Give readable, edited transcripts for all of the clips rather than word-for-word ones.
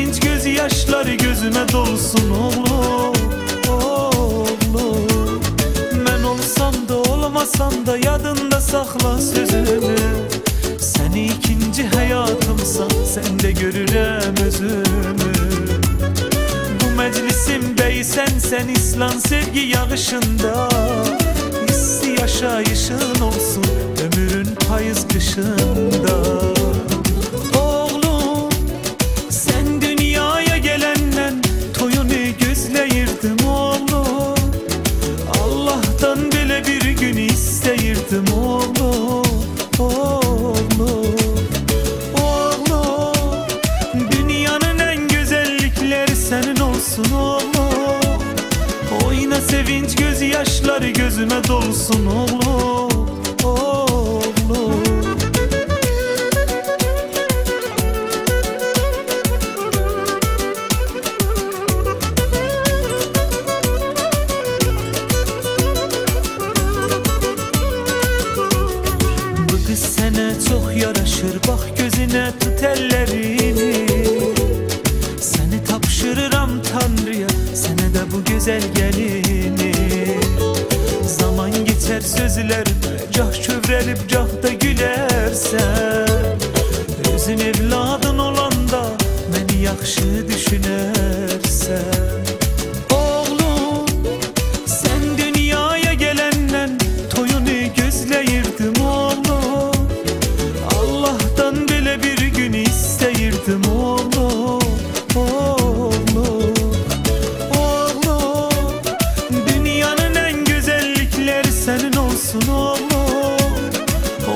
sevinç gözyaşları gözüme dolsun oğlum, oğlum. Ben olsam da olmasam da yadında sakla sözümü. Sen ikinci hayatımsan, sen de görürəm özümü. Bu meclisim beysen sen İslam sevgi yağışında. İsti yaşayışın olsun ömrün payız kışında. Oğlum sen dünyaya gelenden toyunu gözleyirdim oğlum. Allah'tan belə bir gün isteyirdim oğlum, oğlum. Oğlum dünyanın en güzellikleri senin olsun oğlum. Oyna sevinç gözyaşları gözüme dolsun oğlum, oğlum. Bu kız sənə çox yaraşır, bax gözünə tut əllərini. Səni tapşırıram Tanrıya, sənə də bu gözəl gəlini. Zaman geçər sözlərimə, cah kövrəlib cah da gülərsən. Özün evladın olanda məni yaxşı düşünərsən. Oğlum, sən dünyaya gələndən toyunu gözləyirdim oğlum. Allah'tan belə bir gün istəyirdim oğlum, oğlum. Oğlum, dünyanın en güzellikleri senin olsun oğlum.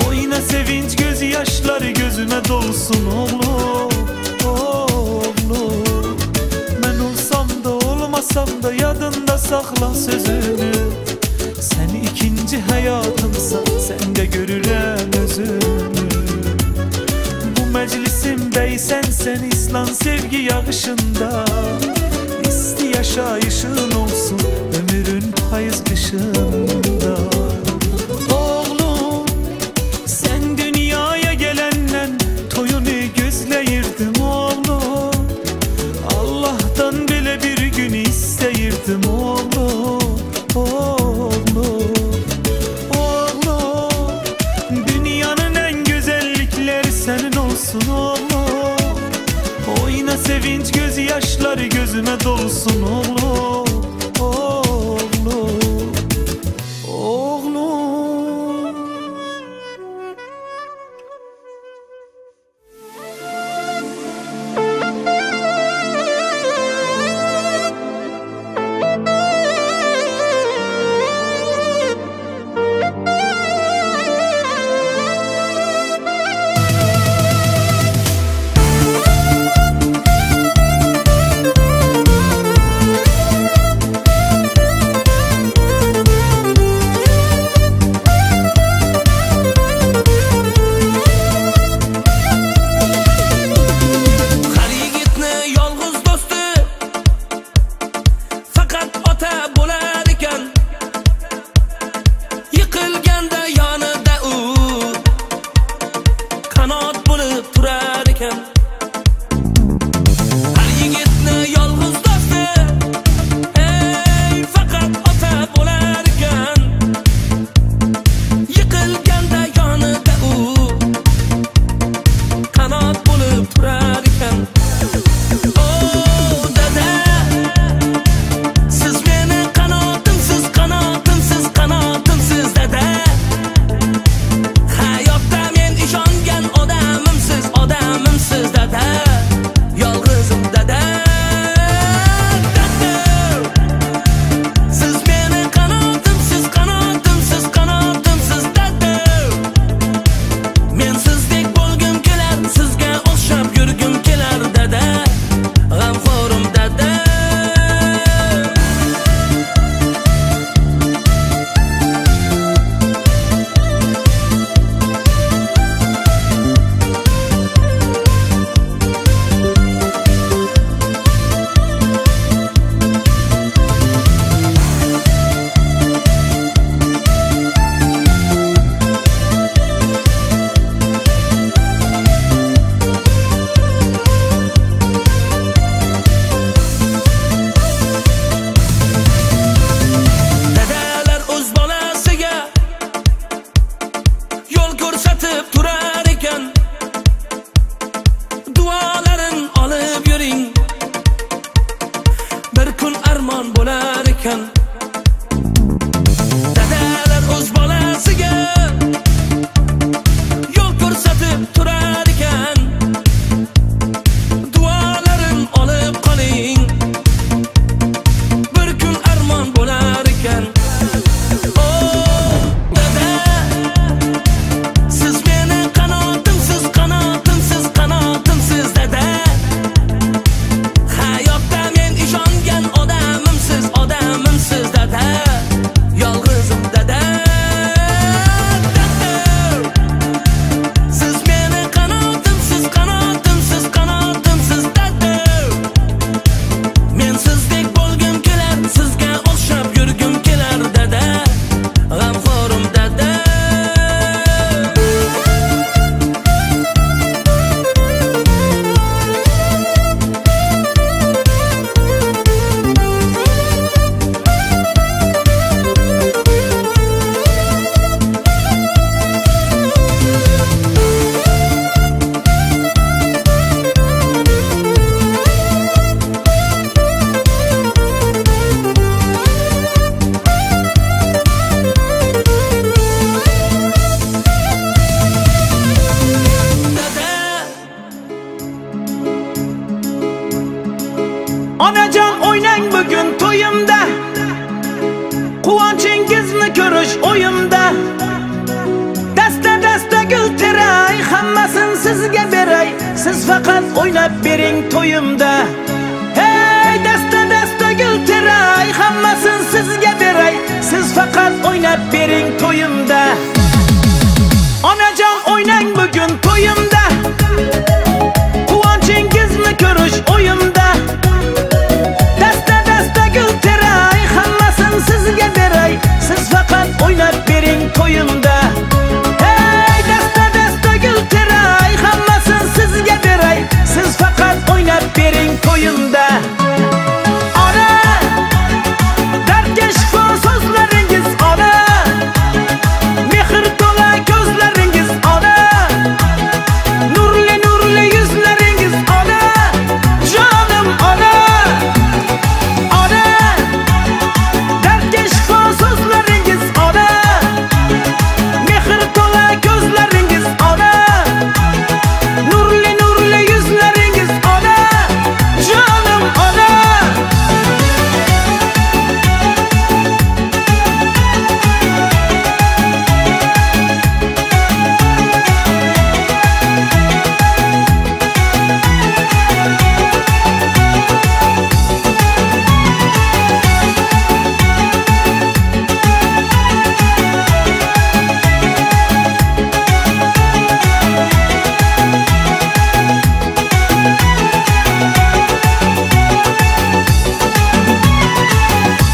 Oyna sevinç gözyaşları gözüme dolsun oğlum, oğlum. Ben olsam da olmasam da yadında sakla sözünü. Sen ikinci hayatımsan, sen de görürəm özümü. Bu meclisim beysen sen İslam sevgi yağışında. İsti yaşayışın olsun ömrün payız kışında. Oğlum sen dünyaya gelenden toyunu gözleyirdim oğlum. Allah'tan belə bir gün isteyirdim oğlum, oğlum. Oğlum, dünyanın en güzellikleri senin olsun oğlum. Oyna sevinç gözyaşları gözüme dolsun oğlum, oğlum, oğlum. Thank ko'rish o'yimda. Dasta dasta gul teray, hammasin sizga beray, siz faqat o'ynab bering to'yimda. Hey, dasta dasta gul teray, hammasin sizga beray, siz faqat o'ynab bering to'yimda. Onajon o'ynang bugun to'yimda, quvonchingizni ko'rish o'yimda. Dasta dasta gul teray, hammasin sizga beray, siz faqat o'ynab bering to'yimda. Hey, dasta dasta gul teray, hammasin sizga beray, siz faqat o'ynab bering to'yimda. Ona, dardga shifo so'zlaringiz ona, mehr to'la ko'zlaringiz ona, nurli nurli yuzlaringiz ona, jonim ona. Ona, dardga shifo so'zlaringiz ona, mehr to'la ko'zlaringiz ona, nurli nurli yuzlaringiz ona, jonim ona.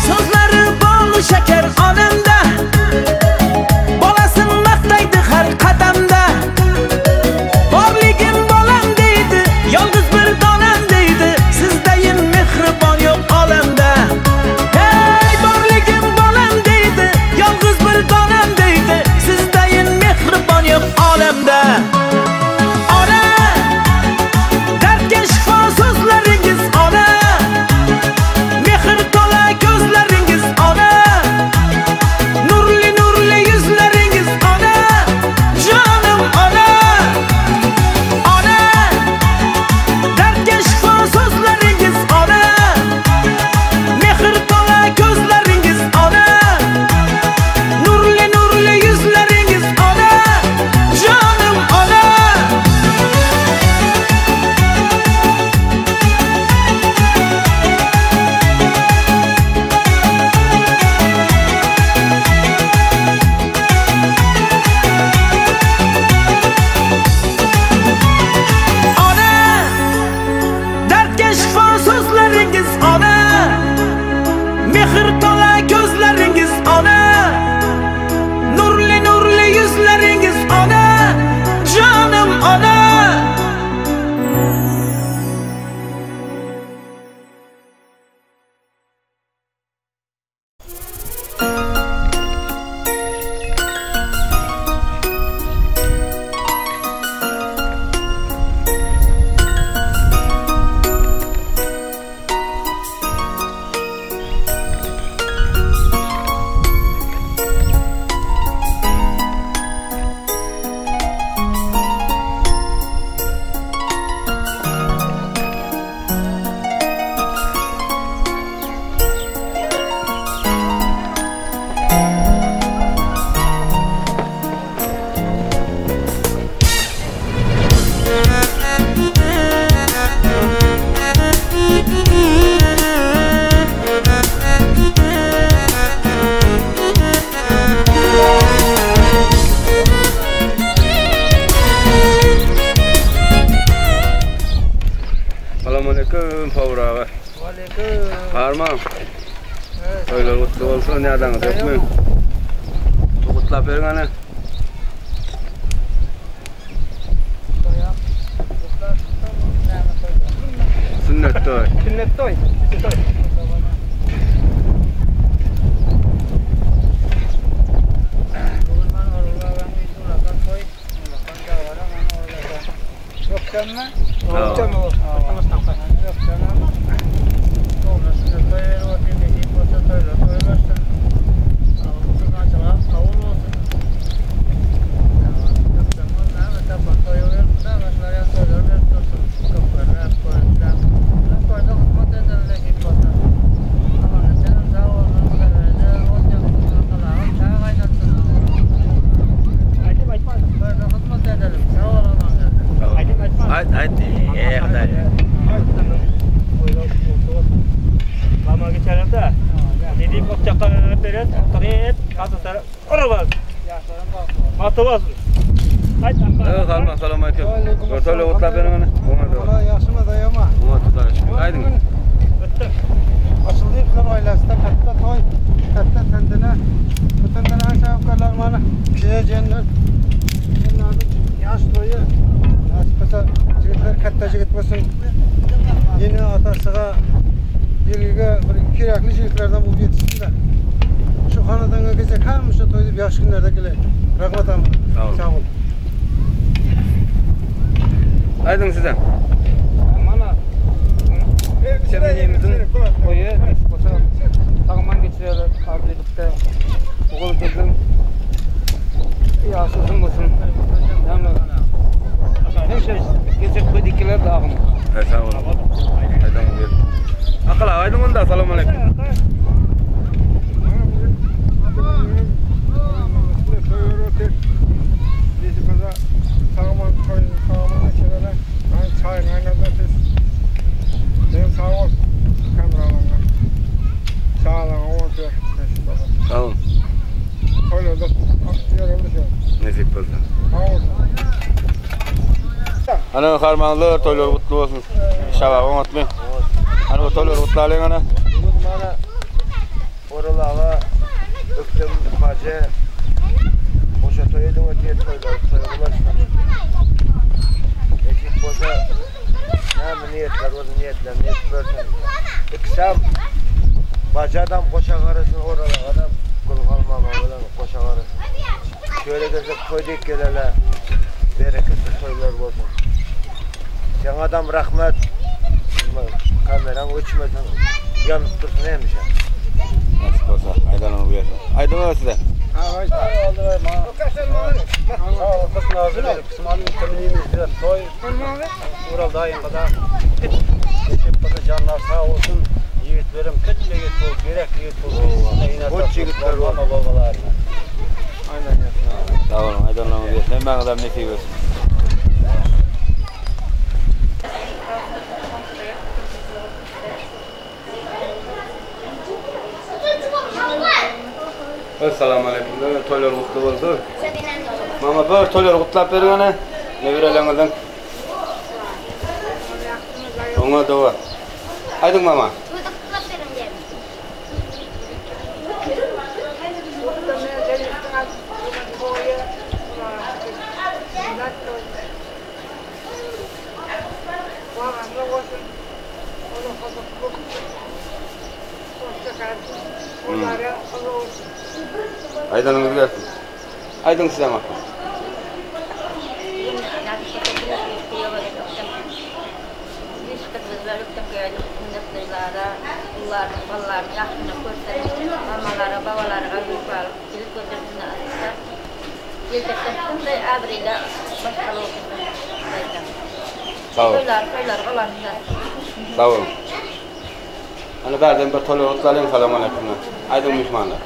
So'zlari bol shakar onamda, bolasin maqtaydi har qadamda. Borligim bolam deydi, yolg'iz bir donam deydi, sizdayin mehribon yo'q olamda. Hey, borligim bolam deydi, yolg'iz bir donam deydi, sizdayin mehribon yo'q olamda. Ona, dardga shifo so'zlaringiz ona, mehr to'la ko'zlaringiz ona, nurli nurli yuzlaringiz ona, jonim ona. Ona, dardga shifo so'zlaringiz ona, mehr to'la ko'zlaringiz ona, nurli nurli yuzlaringiz ona, jonim ona. Ona, dardga shifo so'zlaringiz ona, mehr to'la ko'zlaringiz ona, nurli nurli yuzlaringiz ona, jonim ona. Salam aleyküm Favur aga. Aleyküm. Harman. Toýlar gutly bolsun, ýadaňyz ýokmy? Gutlap beriň ana. Sünnet toý. Sünnet toý. Toý. Aýt, aýt. Eý, Hudaý. Lama geçerler-de. Ne diýip otjakka beret, oturyp, gazatar. Ora Bagtly bolsun. Aýt, Eý, Salman, salam aýtýan. Toýlar gutlap beriň ene. Oňa da. Ýagşymy daýama. Oňa tutar şükür. Aýdyň. Ötdük. Açyldy ailesinde katta toý, katta tantana. Bu tantana sebepkarlar mana kiye jennet. Ýaş toýy. Nasip bolsa jigitler katta jigit bolsun. Ýene atasyga ýelge bir kerekli jigitlerden bolup ýetişsin de. Şu hanadanga gecek hemişe toý diýip ýaş günlerde gele. Rahmat amma. Sag ol. Sag ol. Aýdyň sizem. Mana Seminiýemizin toýy nesip bolsa sagman geçirer arzuw edipde. Ogul gyzyň ýaşy uzun bolsun. Ýagny hemişe geljek toý dikiler dagym. He, sag boluň. Aýdyň gel. Akyl aga aýdyň onda, salam aleyküm. Sag boluň. Nesip bolsa. Ana harmanlar toýlar gutly bolsun. Şabagy oňatmy? Ana bu toýlar gutlalyň ana. Bugün mana Oral aga Öktem bajy goşa toý edip otyr toýlar toýa ulaşsyn. Nesip bolsa näme niýetler bolsa niýetlerini edip bersin. Ikisem bajy adam goşa garasyn Oral agadam Gülhan mama bilen goşa garasyn. Şöyle gelsek toý diýip gelele bereketli toýlar bolsun. Saňa adam rahmet. Kameraň öçmesin. Ýanyp dursun hemişe. Nasip bolsa aýdanyňyz gelsin. Aýdyň size. Ural daýyňyza nesip bolsa janlar sag bolsun. Ýigitlerim köp ýigit bolup, gerekli ýigit bolup. Goç ýigitler bolup. Mama babalaryna. Sag boluň, aýdanlaryňyz gelsin. Hemmäňize nesip etsin. Assalamu aleyküm. Toýlar gutly bolsun. Mama bir toýlar gutlap beriň ene. Nebereleriňizden. Oňa dowa. Aýdyň mama. Aýdanyňyz gelsin. Aýdyň size mama. Sag boluň. Sag boluň. Ana bärden bir toýlar gutlalyň, salam aleyküm. Aýdyň myhmanlar.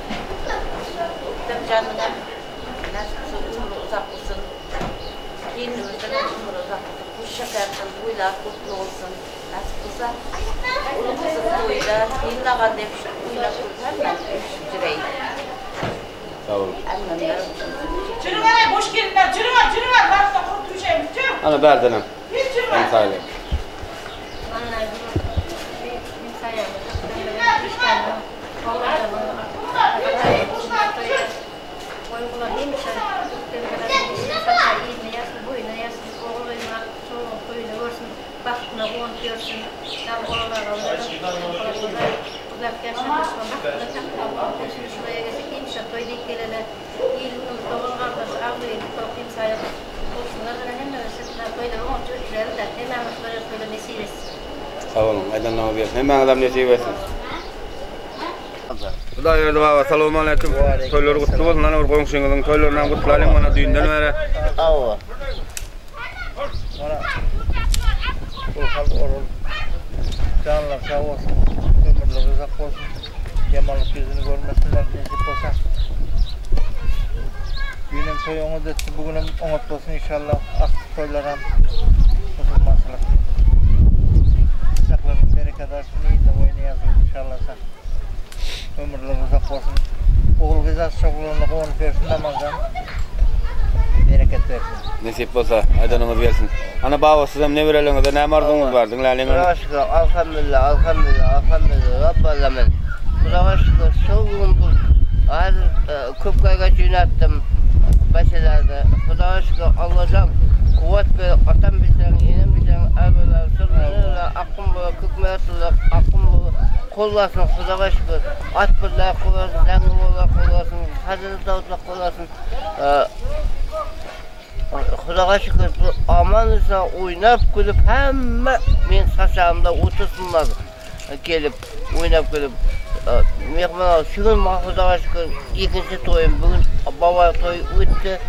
Sag boluň. Jürüň boş gelinler, jürüň, jürüň, barsa kurup düşeyim, jürüň. Ana bärdenem. Hem saýly. Sag boluň, aýdanlaryňyz gelsin. Hemmäňizem nesip etsin. Hudaýberdi baba, salam aleyküm. Toýlar gutly bolsun. Ana bir goňşyňyzyň toýlaryny hem gutlalyň mana düýnden bäri. Hawa. Mana Gulhan Oral janlar sag bolsun, ömürleri uzak bolsun. Ýamanlyk ýüzüni görmesinler nesip bolsa. Düýnem toý oňat etdi, bu günem oňat bolsun inşallah. Aksyk toýlaram. Bereket alsyn, ýylla boýuna ýazyp inşallasa. Ömürleri uzak bolsun. Ogul gyz açjak bolanda gowunyp bersin Namangan. Bereket bersin. Nesip bolsa, aýdanyňyz gelsin. Ana baba sizem nebereleriňize näme arzuwyňyz bar? Diňläliň hany. Hudaga şükür, alhamdulillah, alhamdulillah, alhamdulillah, Rabbalamin. Hudaga şükür, şu gün bu häzir köp gaýga jüýnäpdim beşelerde. Hudaga şükür, Allajan kuwwat berip, atam biçäň, enem biçäň, äbeler, sürmeler, akgyn bolar, kökmätliler, akgyn bolar. Gollasyn, Hudaga şükür. At birler gollasyn, zäňňi bolar gollasyn, Hazreti Dawutlar gollasyn. Hudaga şükür, bu aman-esen oýnap gülüp hemme men saçagymda otursynlar gelip oýnap gülüp. Mehman şu gün maňa Hudaga şükür ikinji toýum bu gün baba toý ötdi.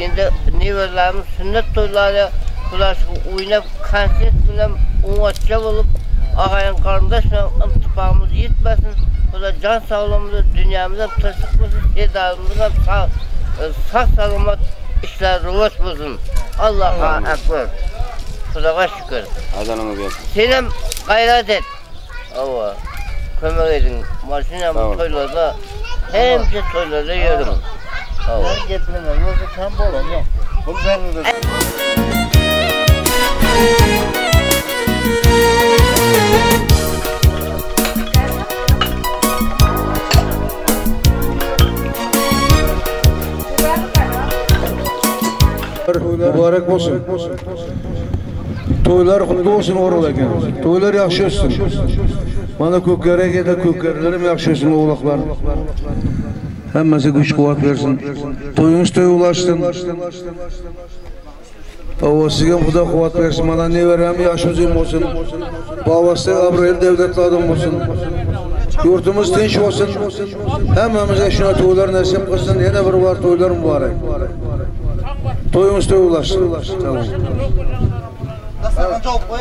Endi neberelerim sünnet toýlary Hudaga şükür oýnap konsert bilen oňatja bolup agaýyn garyndaş bilen yntypagymyz ýitmesin. Huda jan saglygymyzy dünýämizem tynçlyk bolsun Serdarymyzam sag sag salamat Işler rowaç bolsun. Allaha ekber. Hudaga şükür. Azanyňyz gelsin. Senem gaýrat et. Hawa. Kömek ediň. Maşynam toýlarda hemişe toýlarda ýörüň. Hawa. Geplemeli bolsa tam bolan ýok. Bu zerur. Mübarek bolsun. Toýlar gutly bolsun Oral aka. Toýlar ýagşy ötsün. Mana kökere gede kökerlerim ýagşy ötsün owlaklar. Hemmesi güýç kuwwat bersin. Toýuňyz toý ulaşsyn. Hawa sizem Huda kuwwat bersin. Mana neberem ýaşy uzyn bolsun. Babasy abraýly döwletli adam bolsun. Ýurdumyz tynç bolsun. Hemmämize şuna toýlar nesip kylsyn. Ýene bir bar toýlar mübarek. Toýuňyz toý ulaşsyn. Sag boluň.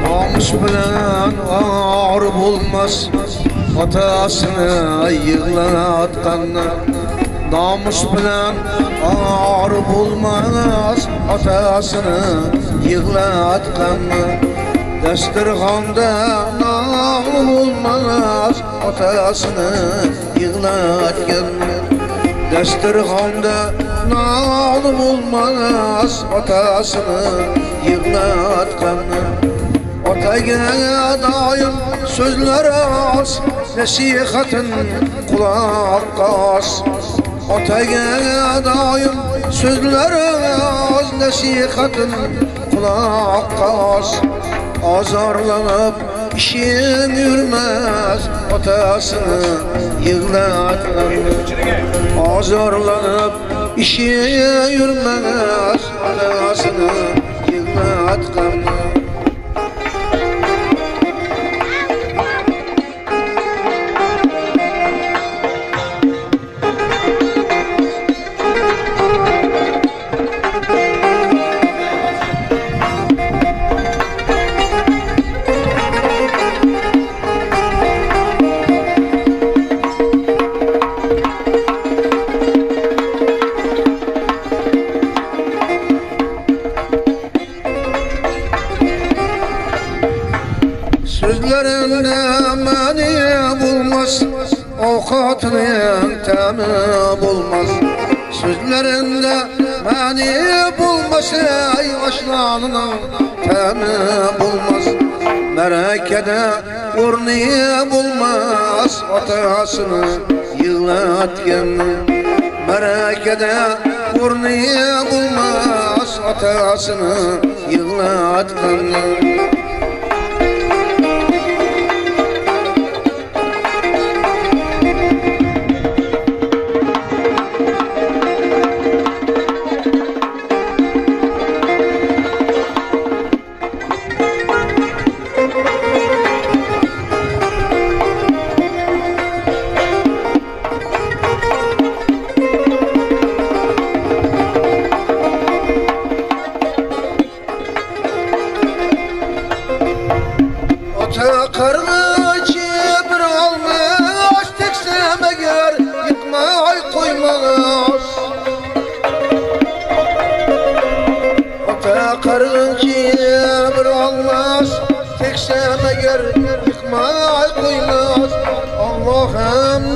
Namys bilen ar bolmaz Atasyny ýyglatganda Namys bilen ar bolmaz Atasyny ýyglatganda Dasturxonda non bo'lmaz Otasini yig'latganda Dasturxonda non bo'lmaz Otasini yig'latganda Otaga doim so'zlar oz Nasihatin quloqqa os Otaga doim so'zlar oz Nasihatin quloqqa os Ozorlanib ishing yurmas Otasini yig'latganda Ozorlanib ishing yurmas Otasini yig'latganda Ovqatının təmi bulmaz. Sözlərində məni bulmaz, ey aşlanının təmi bulmaz. Mərəkədə ornu bulmaz, atasını yığlatganı. Mərəkədə ornu bulmaz, atasını yığlatganı.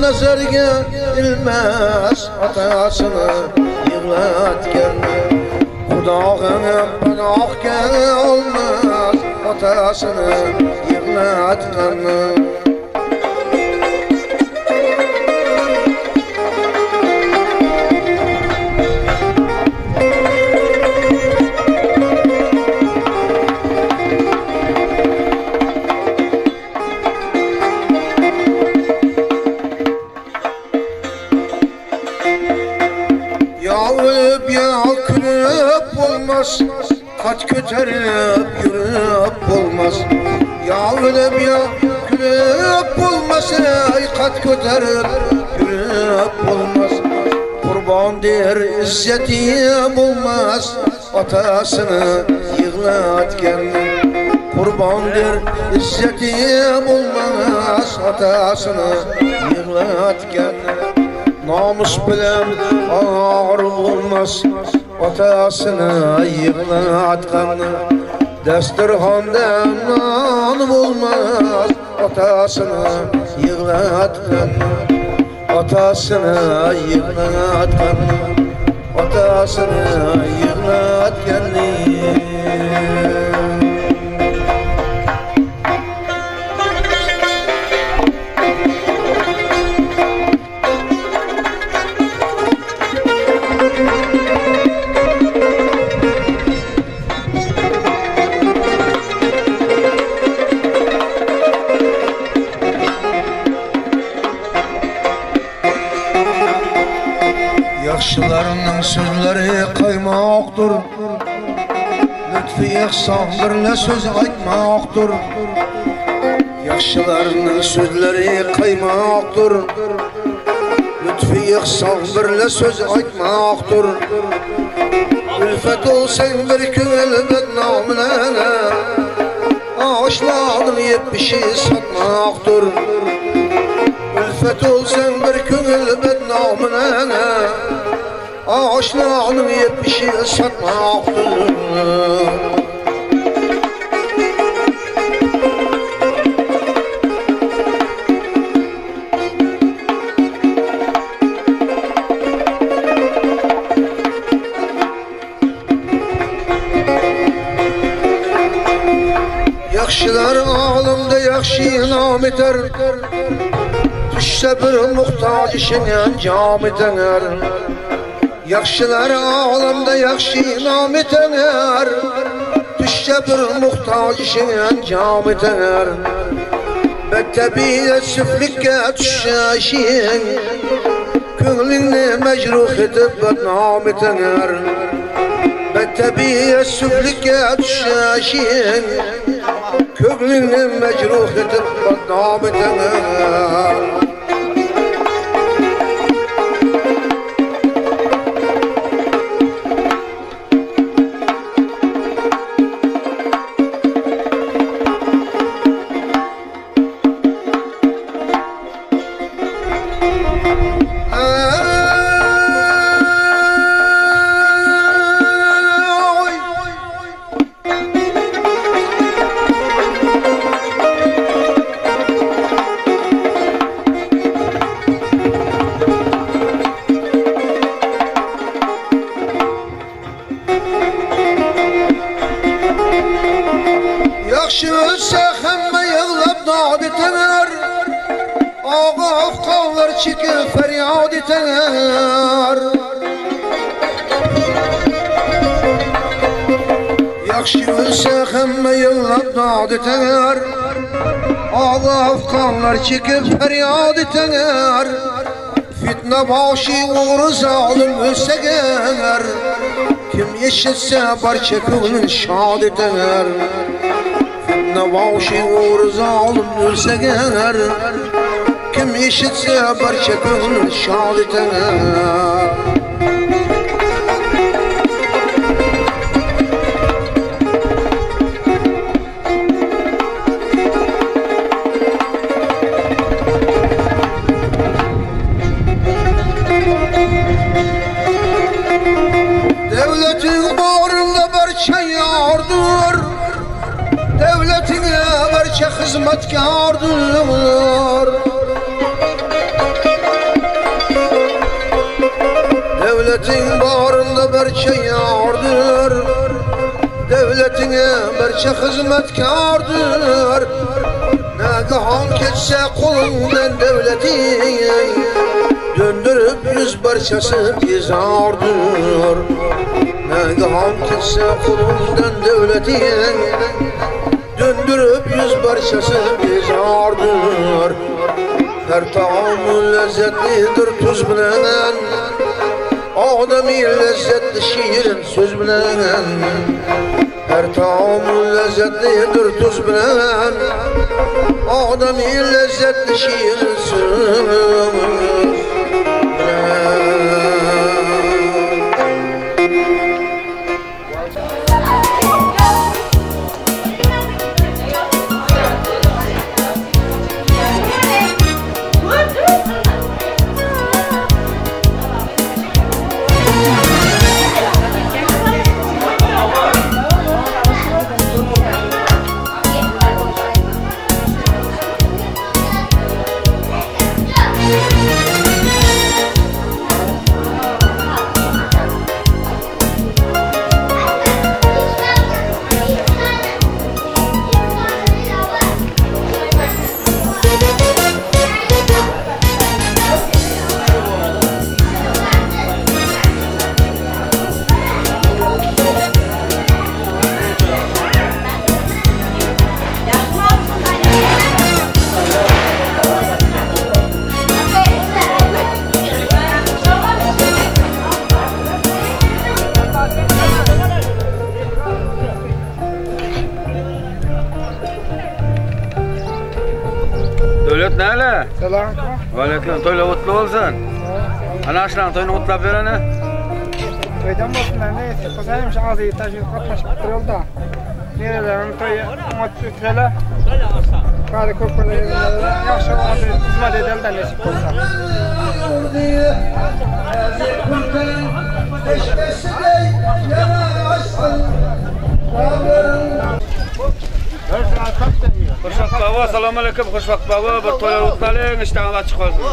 Nazarga ilmaz atasını yig'latganni, Xudo ham panohga olmaz otasini yig'latganni. Kat köterip yürüp olmaz. Ya ölüp ya gülüp olmaz. Ey kat köterip yürüp olmaz. Kurban der izzeti bulmaz atasını yığlatganni. Kurban der izzeti bulmaz atasını yığlatganni. Namus bilen ağır olmaz atasını yığlatganni. Dasturxonda non bo'lmaz otasini yig'latganni. Otasini yig'latganni. Otasini yig'latganni. Yaxşılarının sözleri kaymaktır, lütfü ihsan birle söz aytmaktır. Yaxşılarının sözleri kaymaktır, lütfü ihsan birle söz aytmaktır. Ülfet olsan bir köngül bednamına, ağaçlarını yep bir şey satmaktır. Ülfet olsan bir köngül bednamına, ağaçlarını yep bir şey satmaktır. Yaxşılar alemde yaxşı nam eter, düşse bir muhtaç işini encam eter. Yaxşılar alemde yaxşı nam eter, düşse bir muhtaç işini encam eter. Bedtebiye süflikke düşüşün, könglinni mecruh edip bednam eter. Bedtebiye süflikke düşüşün, könglinni mecruh edip bednam eter. Yaxshi o'lsa hamma yig'lab dod etar. Og'of qonlar chekib faryod etar. Yaxshi o'lsa hamma yig'lab dod etar. Og'of qonlar chekib faryod etar. Fitna boshi o'g'ri zolim o'lsa agar, kim eshitsa barcha ko'nglin shod etar. Fitna boshi o'g'ri zolim o'lsa agar, kim eshitsa barcha ko'nglin shod etar. Devletin borunda barcha yordur, devletine barcha xizmatkordir. Devletin borunda barcha yordur, devletine barcha xizmatkordir. Nagahon ketsa qo'lingdan devleting, döndürüp yüz parçası bezardır. Nagahon ketsa qo'lingdan devleting, döndürüp yüz parçası bezardır. Her taomı lezzetlidir tuz bilan, odamiy lezzetli şirin so'z bilan. Her taomı lezzetlidir tuz bilan, odamiy lezzetli şirin so'z bilan. Devlet näle? Selam. Aleyküm. Toýla mutlu bolsun. Ana aşlan toýunu gutlap berene. Toýdan bolsun ne kosayım şu ağzı taşı katmaşıp durulda. Nerelerin toýy umut ütrele. Kary köprüleri yaxşı oldu, hizmet edelim de nesip olsa. Xo'shvaqt baba, assalomu alaykum. Xo'shvaqt baba, bir to'ylar o'tlaling, ishdan ochiq qolsin.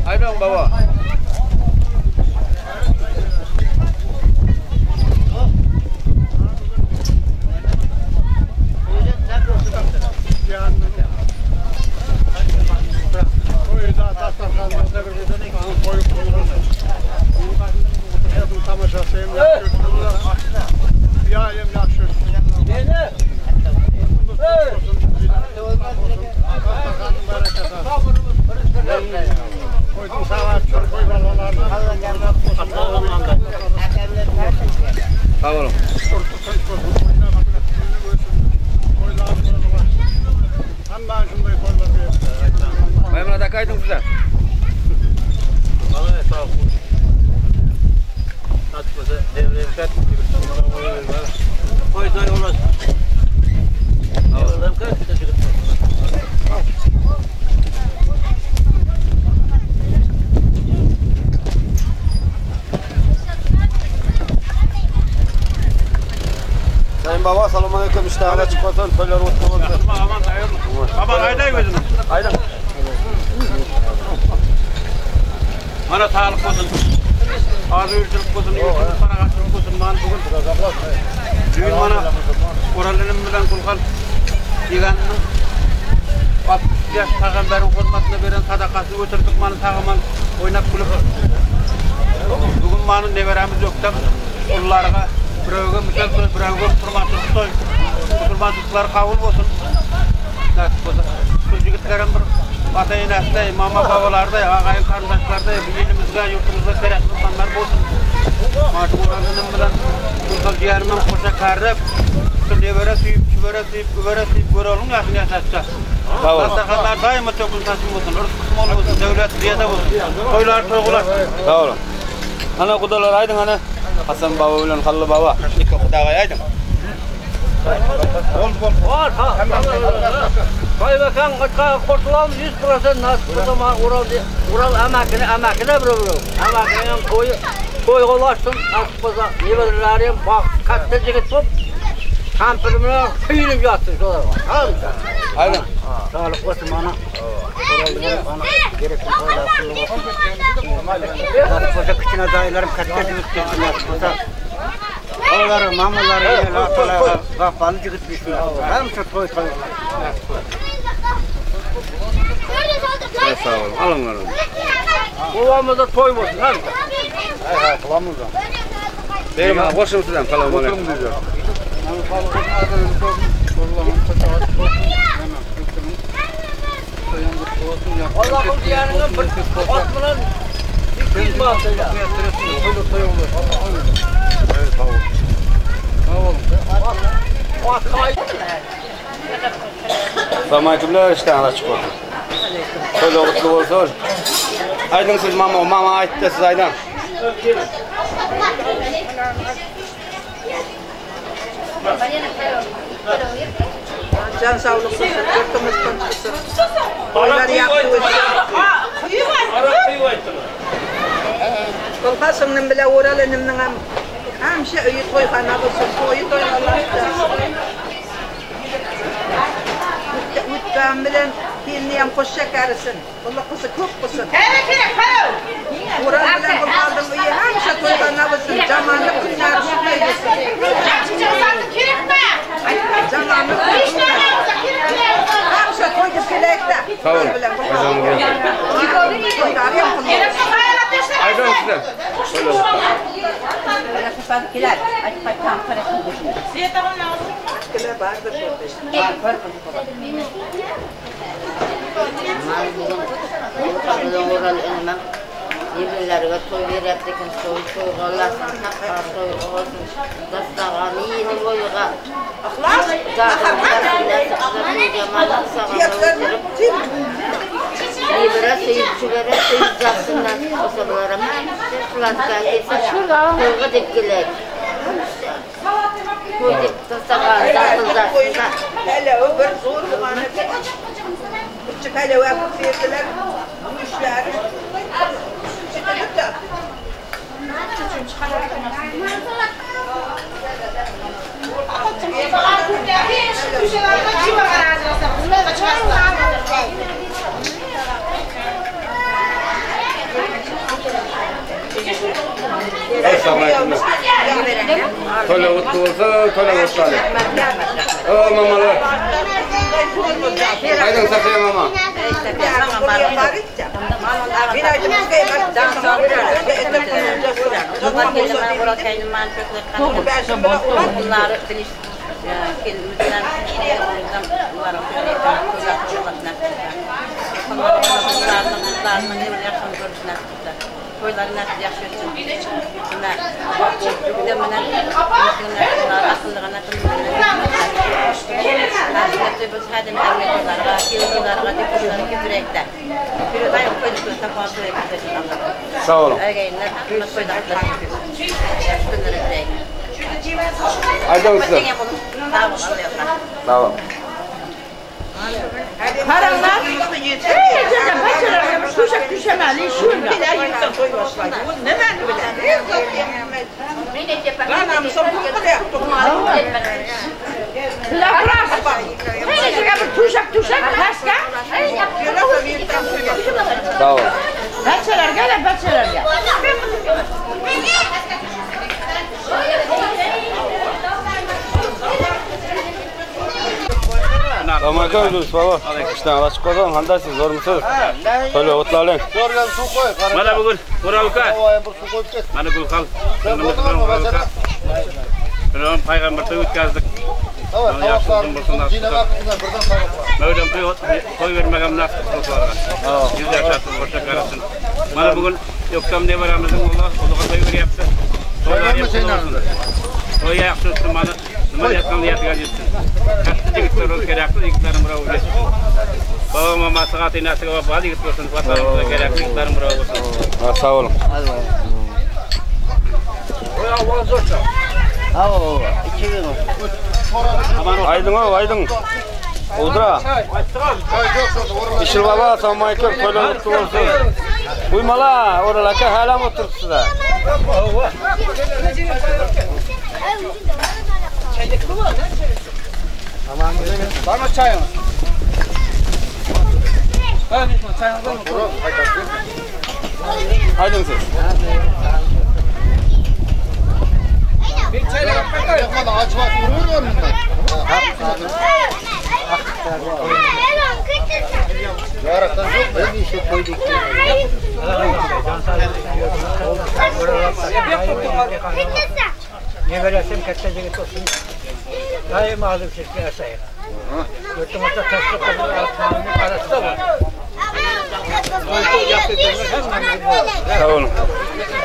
Aydın baba. Sağ olun. Baymurat aka ayting sizlar. Sayın baba, assalomu alaykum. Ishlaring ochiq qolsin, to'ylar o'tdi bo'lsin. Baba ayday o'zini. Aydın. Mana sağlık olsun. Agzybirçilik bolsun, ýurdumyz parahatçylyk bolsun. Mana bu gün düýn mana Oral inim bilen Gulhal ýegenimiň 60 ýaş pygamberiň hormatyna beren sadakasyny göterdik. Mana sag-aman oýnap gülüp. Bu gün mana neberämiz Öktem ulylarga birewge müçel toý, birewge musulmançylyk toý. Musulmançylyklary kabul bolsun. Nasip bolsa. Şu ýigitlerem bir ata-eneside, mama-babalarda, agaýyn-garyndaşlarda bu ilimizge, ýurdumyzga gerekli insanlar bolsun. Mana şu Oral inim bilen Gülhal jigenimem goşa kärrep, şu nebere süýüp, çübere süýüp, gübere süýüp göreliň ýaşyny ýaşatça. Sag bol. Dastarhanlar daýyma tökün saçyn bolsun, rysky mol bolsun, döwlet zyýada bolsun. Toýlar toý gulasyn. Sag boluň. Ana gudalar aýdyň ana. Hasan baba bilen Hally baba. Iki gudagaý aýdyň. Toýbakan gytga kurtulalım 100% nasip bolsa ma Ural Ural amakini amakine bir bir. Amakini hem toýy toýga ulaşsyn nasip bolsa nebereleri hem bak katta jigit bolup kampiri bilen süýnüp ýatsyn şolar. Aýdyň. Saglyk bolsun mana. Oral bilen ana gerekli toýlar kutly bolsun. Nasip bolsa kiçine daýylarym katta jigit gelsin nasip bolsa. Babalary, mamalary, eneleri, atalary wepaly jigit düşmez. Hemişe toý toý bolar. Sag boluň. Alyň alyň. Obamyzda toý bolsun hemişe. Begim aga goşuň sizem. Salam aleyküm. Allah'ım diýeniňe bir at bilen 200 manat öýle. Salam aleykümler işdäňiz açyk bolsun. Toýlar gutly bolsun. Aýdyň siz mama, mama aýtdy siz aýdaň. Jan saglyk bolsun, ýurtumyz tynç bolsun. Toýlar ýagty bolsun. Gulha siňlim bile Oral inimniňem hemişe öýi toýhana bolsun, toýy toýnalaşsyn. Utgam bilen gelniyem hoş şekerisin. Uly gyzy köp bolsun. Oral bilen Gulhaldyň öýi hemişe toýhana bolsun, jamanlyk günleri şübhe bolsun. Jamanlyk Hemişe toý diýip geläýik-dä. Sag boluň. Oral bilen Gulhaldyň toýlary hem gutly bolsun. Aýdyň sizem. Kile bardyr şurada. Oral inime neberelerge toý berýär eken, toý toýga ulasyn, sakga toý bolsun, dastarhany ýyl boýuga Nebere söýüp, çübere söýüp ýatsyn nasip bolsa bularam hemişe şularka gelse toýga dek geläýip. Toý dek dastarhany dartyldaşsa. Pelewi bir zor bugany Üçi pelew äkip berdiler. Gümüşleri çykylyp-da. Assalamu alaykum. Toýlar gutly bolsun, toýlar gutly alyň. O mamalar. Aýdyň Safiýa mama. Sag boluň. Aýdyň sizem. Sag boluň. Sag boluň. Assalamu alaykum Yunus baba. Işden açık bolsun. Qandaysiz? Zo'rmisiz? To'ylar o'tlaring. Zo'rgan suv qo'y. Mana bugun O'ralka. Mana Gulxal. Biron payg'ambar to'y o'tkazdik. Mavlam to'y to'y bermagan nasib qilsin. Yuz yashasin, boshqa qarasin. Mana bugun Yo'qtam nevaramizning o'g'li o'g'liga to'y beryapti. To'y yaxshi o'tsin, mana nima niyat niyatiga yetsin. Katta yigitlar kerakli yigitlarim biroviga. Baba mamasiga, ota enasiga vafoli yigit bo'lsin, vatanimizga kerakli yigitlarim birov bo'lsin. Sog' bo'ling. Aydın o, aydın. Uldura. İşil baba, assalomu alaykum. To'ylar qutlu bo'lsin. Uymala, Oral aka halam o'tiribsizlar. Barma çayımız. Aydın siz. Neverasım katta yigit olsun. Daim ağzım şirke yasayın. Yurtumuzda taşlık arasında var. Sağ olun.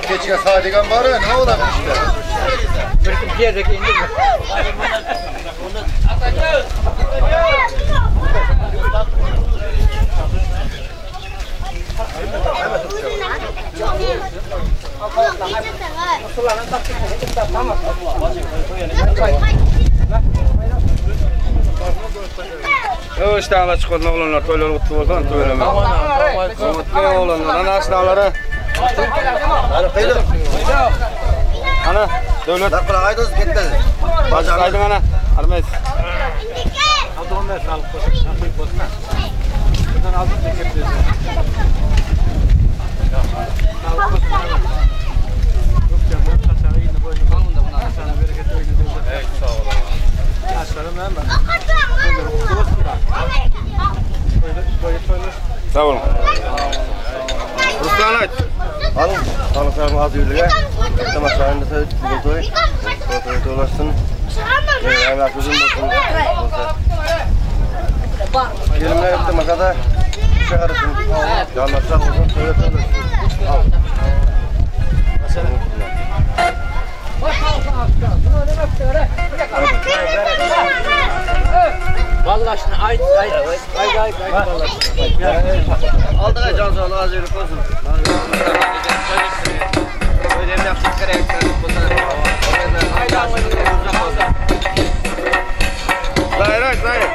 Kechga sadigan bor, nima bo'ladi işte? Bir kun yerdagi endi. Yo, iştahlar chiqadi o'g'lonlar, to'ylar qutlu bo'lsin, to'ylar. Qutlu o'g'lonlar, ana ashnalari. Ana, davlat. Aydınız ketdi. Aydın ana, armaysiz. Sağ olun. Ruslan ayt. Alın. Sağlık az üyülüge. Tamaşayında toy. Toy to'lasin. Evlat uzun bo'lsin. Kelinlar iltimosada chiqarsin. Jonlar sog' bo'lsin, to'ylar to'lasin. Vallahi ayt ayt ayt ayt ayt vallahi. Oldiga jon sog'lik az yurib bo'lsin. Zahir ayt, Zahir.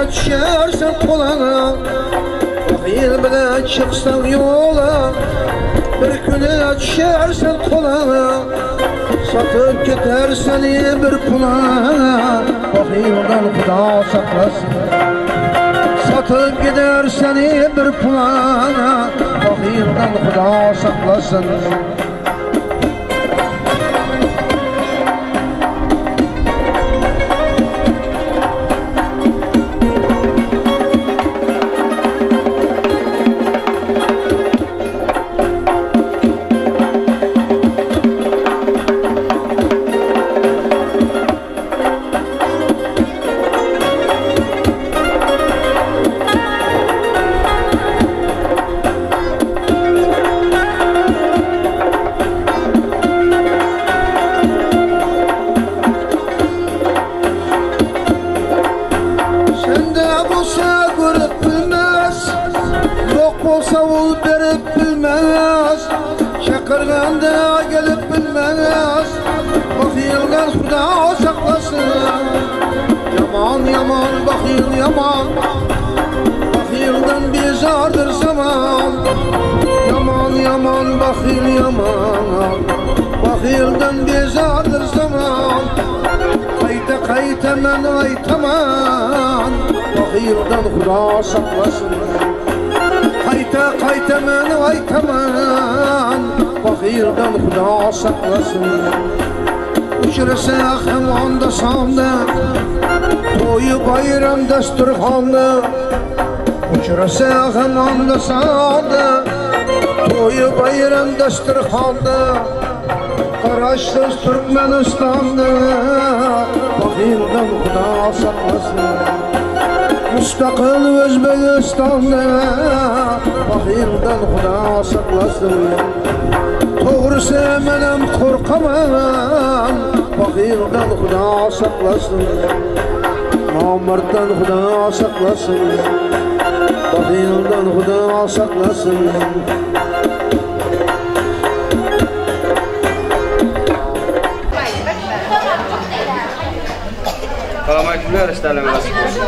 Düşersen kolana, bak yel bilen çıksan yola, Bir kuni tusharsan qo'la, Sotib ketar seni bir pula. Baxildan Xudo saqlasin. Sotib gider seni bir pula, Baxildan Xudo saqlasin. Chaqirganda gelip bilmez, Baxildan Xudo saqlasin. Yomon yomon baxil yomon, Baxildan bezordir zamon. Yomon yomon baxil yomon, Baxildan bezordir zamon. Qayta qayta men aytaman, Baxildan Xudo saqlasin. Qayta qayta men aytaman, Baxildan Xudo saqlasin. Uchrasa ham onda sonda, to'yi bayram dasturxonda. Uchrasa ham onda sonda, to'yi bayram dasturxonda. Qarashsiz Turkmanistonda, Baxildan Xudo saqlasin. Mustaqil O'zbekistonda, Baxildan Xudo saqlasin. To'g'risi men ham qo'rqaman, Baxildan Xudo saqlasin. Nomarddan Xudo saqlasin. Baxildan Xudo saqlasin. Salam alaykum, ishlarim nasip bo'lsin.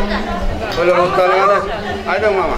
To'ylar o'tganingda aydang mama.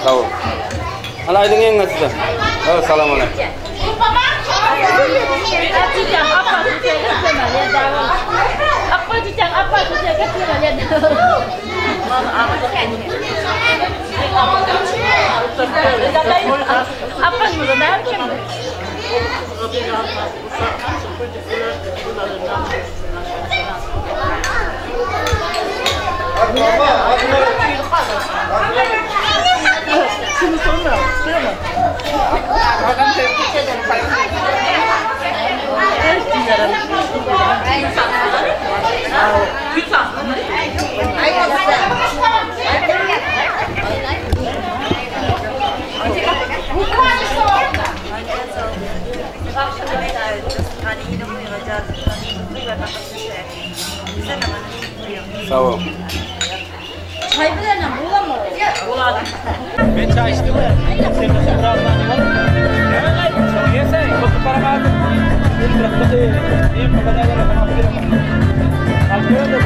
Sağ ol. Hala aydın yengesi. Evet, salam aleyküm. Sağ ol. Çay bilen bulamam. Ben çay içtim. Sen de birazdan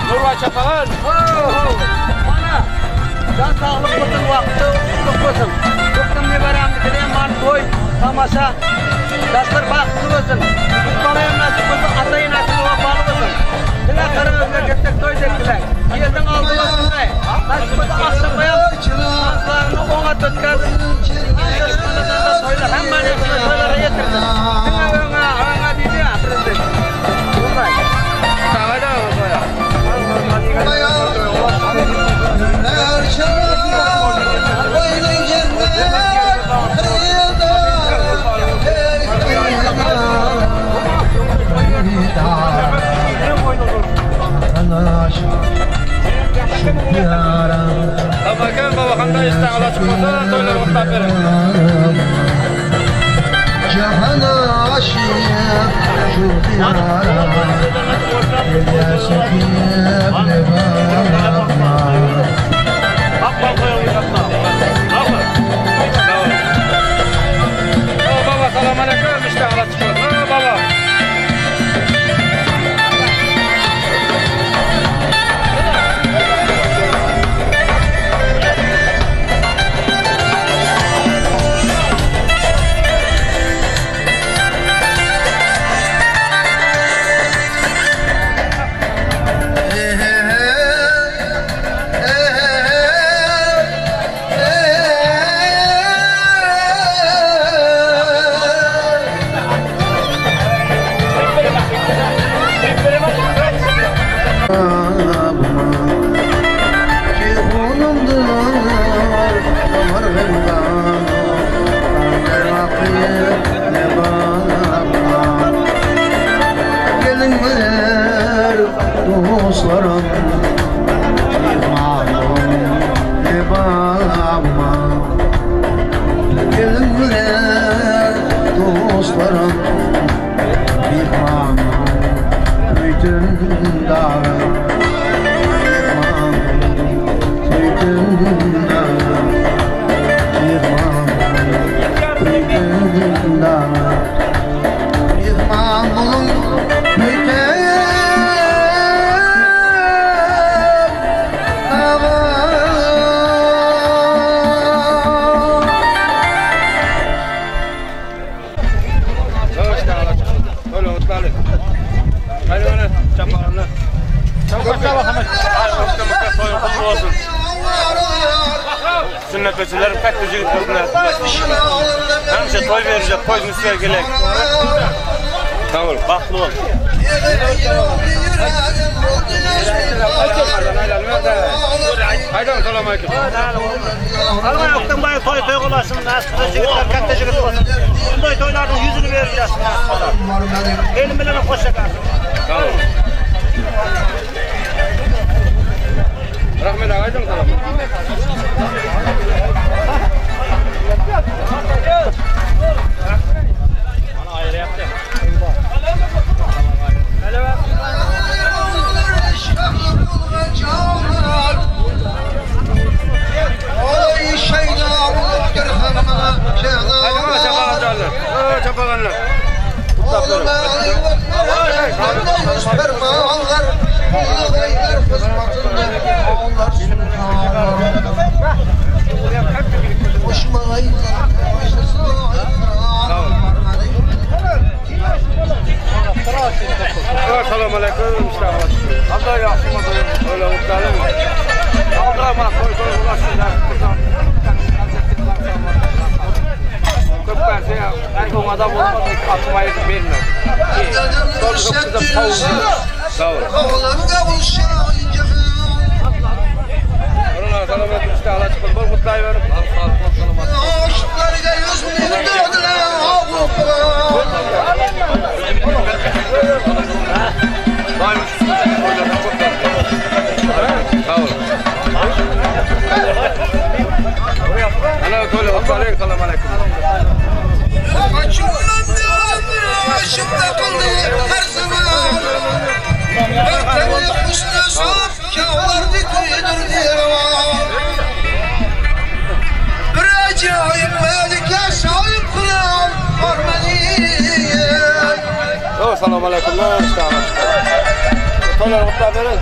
Nurvay çapalar. Ho ho. Bana. Jan saglyk bolsun, wagty uzak bolsun. Kökden neberämiz hem bar toý, tamaşa. Ýaşlar bagtly bolsun. Bala hem nasip bolsun, ata enesi wepaly bolsun. Diňe gara özüne getek toý dek dilek. Ýelden aldy bolsun. Nasip bolsa akşam baýam tanslaryny oňat ötkazin. Toýlar hemmäni toýlara ýetirsin. Diňe öňe, öňe diýdi ya prezident. Abakan baba qanday ishdan aloq bo'lsa, to'ylar o'tlab bering. Jahana aşık şu diyara Baba salam aleyküm, ishdan aloq chiqdi. Baba. Dostlarım, imanım, ebama. Gelinler, dostlarım, imanım, bütün dağı, imanım, bütün dağı, imanım, bütün dağı, imanım, bütün. Sünnetçiler katta jigit bo'lsinlar. Hamisha to'y berishadi, to'y üstüne kelak. Sog' bo'l, baxtli bo'l. Haydan salom alaykum. Alman Oqtanbayev to'y to'y qilmasin, nasib qilsa jigitlar katta jigit bo'lsin. Bunday to'ylarning yuzini berib yasın nasib qilsa. Elin bilan qo'sha kalsın. Sog' bo'l. Rahmat aydın salom. Mana ayryapti. Assalomu alaykum. Alloh yaxshi o'yla o'tlarim. Alloh mana qo'y qo'y ulashin. Ko'p narsa aytgan odam bo'lmasa, atmaydi bermaydi. Sağ ol. Salomat ishda aloq chiqib, bor qutlayverib. Salomat. Sağ ol. Ana to'la alaykum salam alaykum. Assalomu alaykum. To'la qutlab bering.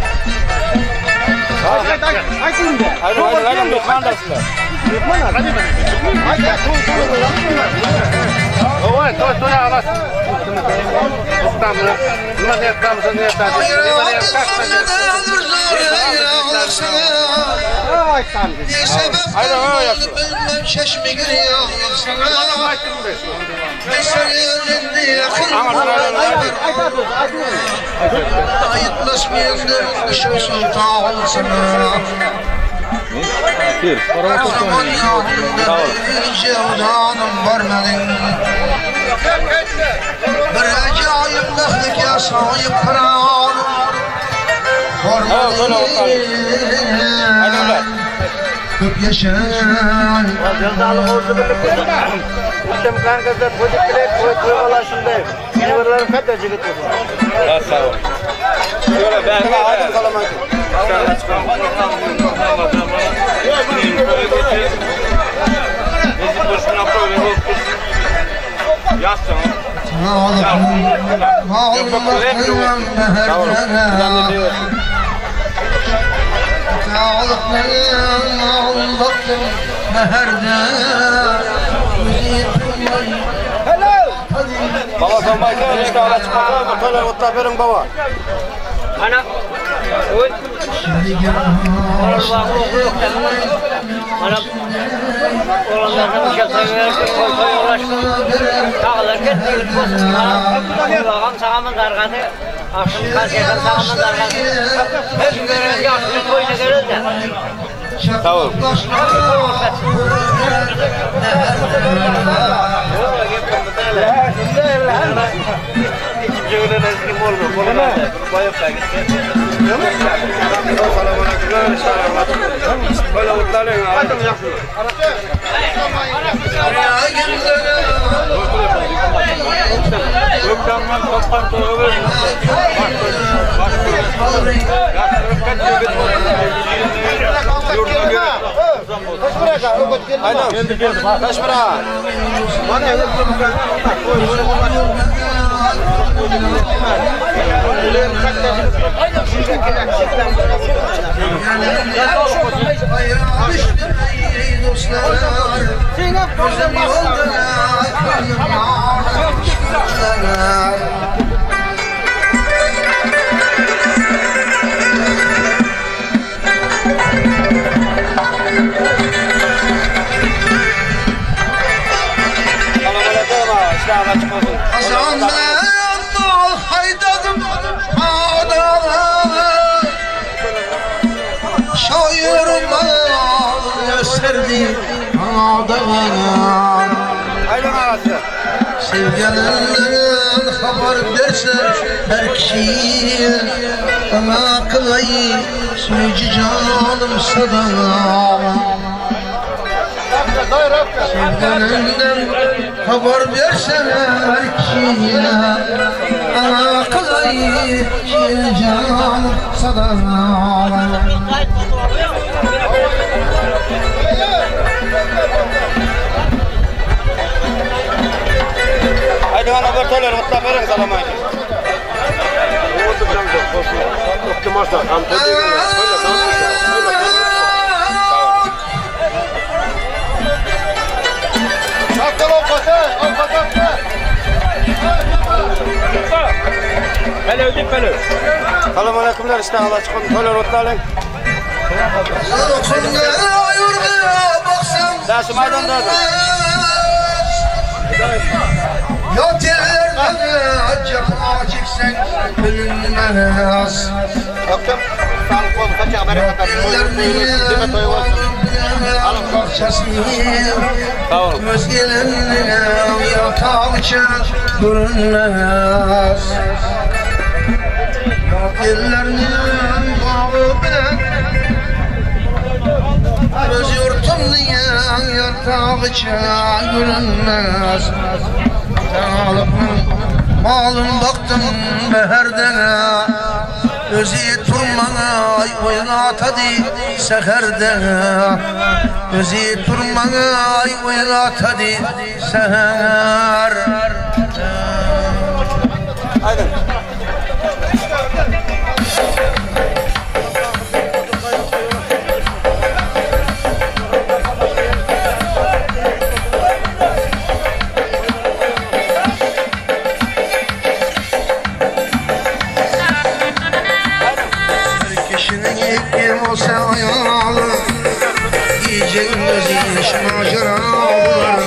Gece gündüz iş macera bular.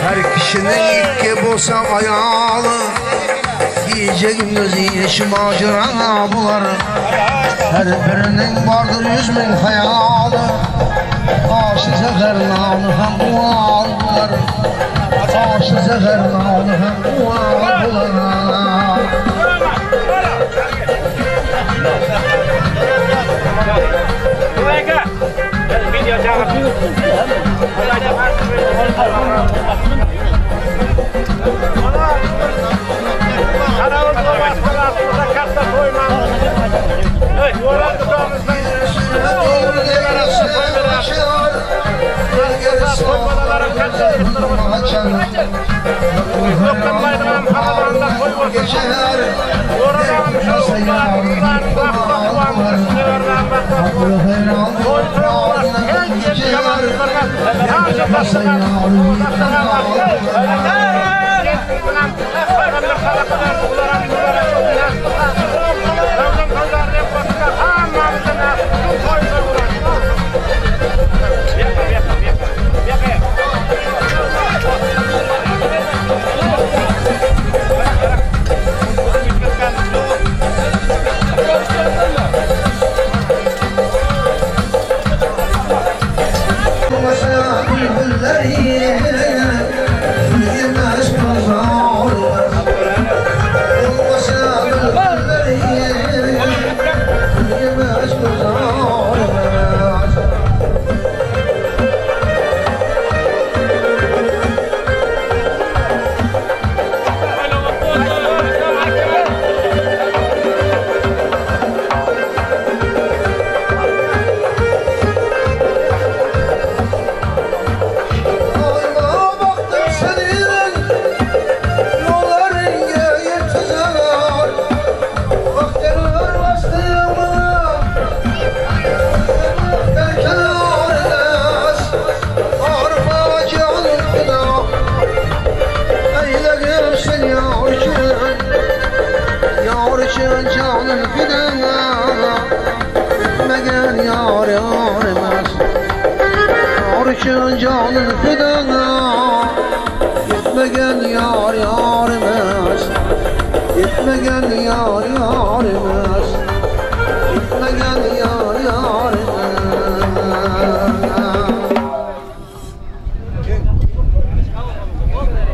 Her kişinin iki bolsa ayalı. Gece gündüz iş macera bular. Her birinin vardır 100.000 hayalı. Aşı zəfər namı hem ual bular. Aşı zəfər namı hem ual bular.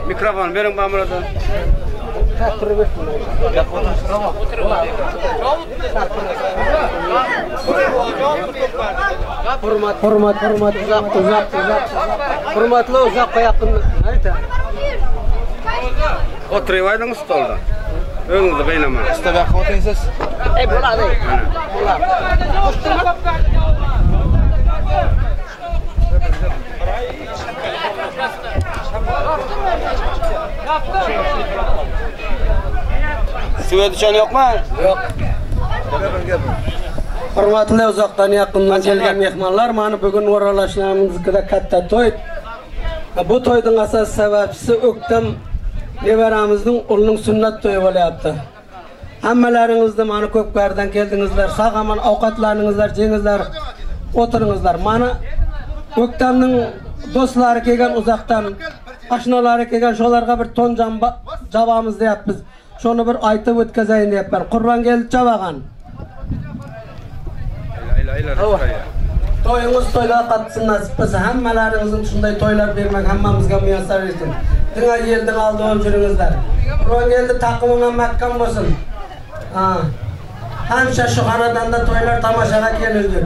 Mikrofon beriň bamurada. Hurmat, hurmat, hurmat, uzak, uzak, uzak. Hurmatly uzak ýakyn. Näde? Oturyp stolda. Öňüňizde beýnama. Stolda oturýsuz. Ey, bolady. Bolady. Suya düşen yok mu? Yok. Hurmatly uzakdan yakından gelgen mehmonlar, mana bugun o'ralashlarimizdagi katta to'y. Bu to'yning asosiy sababchisi O'ktam nevaramizning o'g'lining sunnat to'yi bo'lyapti. Hammalaringizni mana ko'pkardan keldingizlar, sog' omon ovqatlaningizlar, jengizlar, o'tiringizlar. Mana O'ktamning do'stlari kelgan uzoqdan, oshnalari kelgan, shularga bir to'n jabamiz deyapmiz. Shuni bir aytib o'tkazayin deyapman. Qurbongeldi Chavag'an. To'yingiz to'ylar qatsin nasib qilsa, hammalaringizning shunday to'ylar bermak hammamizga muyassar etsin. Dinga yelning oldi bo'lib yuringizlar. Qurbongeldi taqviming ham mahkam bo'lsin. Ha. Hamisha shu xonadonda to'ylar tomoshaga kelib yur.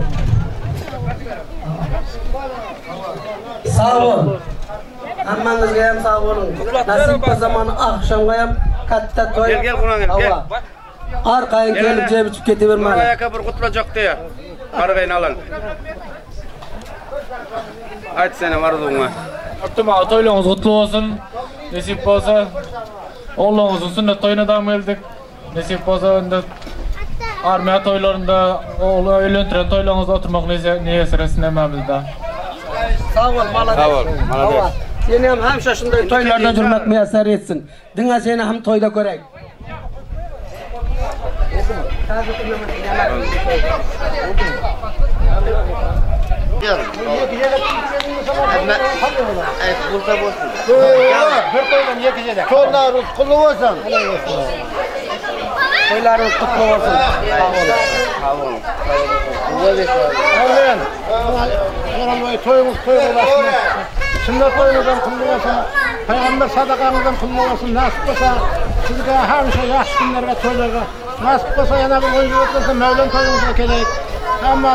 Sog' bo'l. Hammangizga ham sog' bo'ling. Nasib qilsa mana oqshomga ham katta to'y. Gel gel Qurbongeldi, gel. Arqayın kelib jeb ichib ketavermadi. Nuray aka bir qutlajak deya. Arqayın alan. Ayt sen arzuňa. Öptüm ağa, toýlaryňyz gutly bolsun. Nesip bolsa oğluňyzyň sünnet toýuna da geldik. Nesip bolsa indi armiya toýlarynda oğlu öýlentiren toýlaryňyzda oturmak niýet etsin hemmemizde. Sag bol, malades. Sag bol, malades. Seni hem hemşe şunday toýlarda jürmek miýasar etsin. Diňe seni hem toýda görek. Bolsa bolsun. Bir toýdan ýeke gezek. Toýlaryňyz gutly bolsun. Toýlaryňyz gutly bolsun. Sag boluň. Sag boluň. Amin. Oral toýuňyz toý bolsun. Sünnet toýuňyzam gutly bolsun. Pygamber sadakaňyzam gutly bolsun. Nasip bolsa sizge hemişe ýagşy günlerge, toýlarga nasip bolsa ýene bir on ýyl ötmese Möwlam toýuňyzga keleýik. Hamma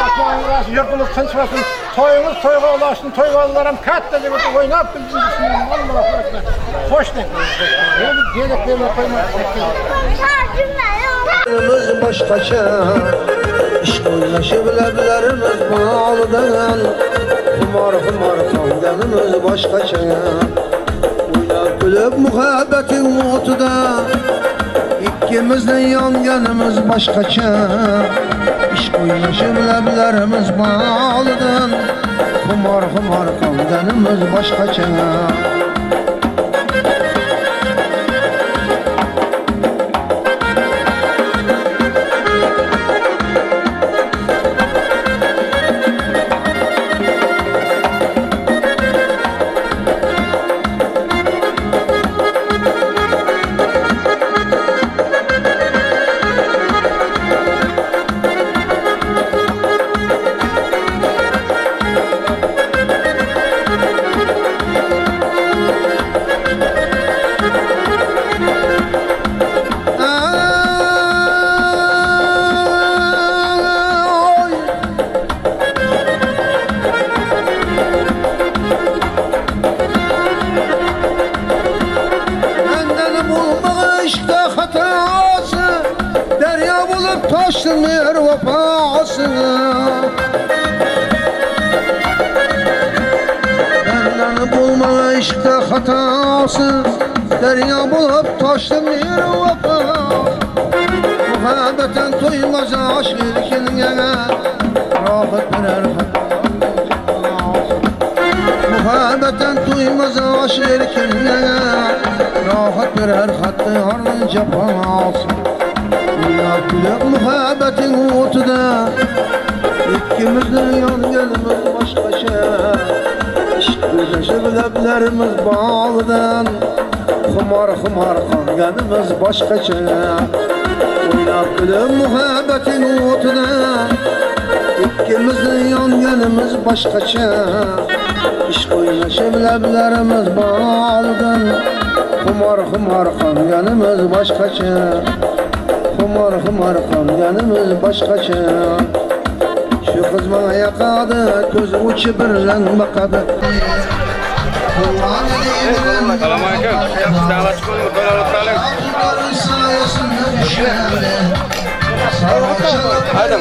asmanyň ýaşy ýurdumyz tynç bolsun. Toýuňyz toýga ulaşsyn, toý balalaram kätde jigit oýnap bilsin diýsin. Allahu ekber. Hoş dek. Gezek berme koýma. Biz başgaça Ishq o'ynashi lablarimiz bog'dan Xumor xumor qolganimiz boshqacha O'ynab kulib muhabbating o'tida Ikkimizni yonganimiz boshqacha Ishq o'ynashi lablarimiz bog'dan Xumor xumor qolganimiz boshqacha. Taştın vefası. Benden bulma işkte hatası, Derya bulup taştın vefası. Muhabbeten toymaz aşk ilkine, Rahat birer Muhabbeten toymaz aşk ilkine, Rahat birer hattı harın cefası. Oynab kulib muhabbating o'tida, Ikkimizni yonganimiz boshqacha. Ishq o'ynashib lablarimiz bog'idan, Xumor xumor qolganimiz boshqacha. O'ynab kulib muhabbating o'tida, Ikkimizni yonganimiz boshqacha. Ishq o'ynashib lablarimiz bog'idan, Xumor xumor qolganimiz boshqacha. Xumor xumor qolganimiz boshqacha. Shu qiz menga yoqadi, ko'z uchi bilan boqadi. Assalomu alaykum. Sağlık olun, to'ylar o'tkaling. Haydi.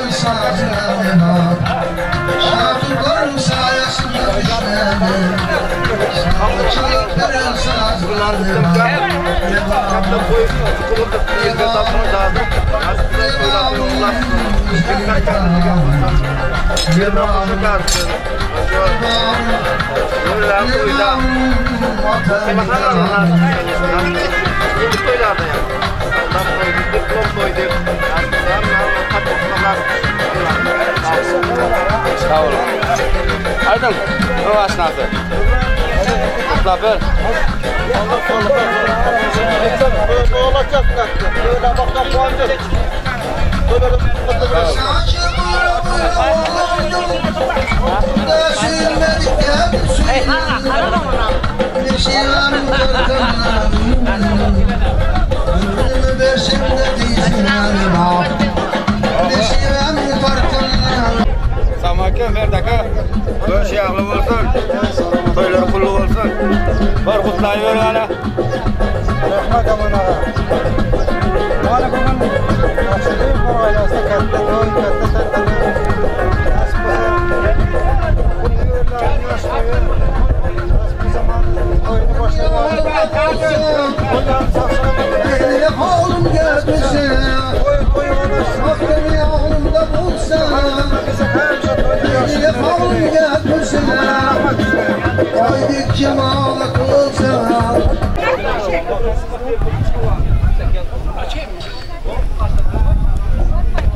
Sağ olun. Aydın, o asnafı. Kutla ber. Samakin Berdi aka. To'y yog'li bo'lsin. To'ylar qulluq bo'lsin. Bir qutlayver ana. Rahmat Aman ağa. Mana bugun Naqshbandiyevlar oilasida katta to'y, katta tantana. Nasib bo'lsa, bu yosh to'yi, nasib bo'lsa mana to'yni boshlaymiz. To'ylarni sog' salomat To'y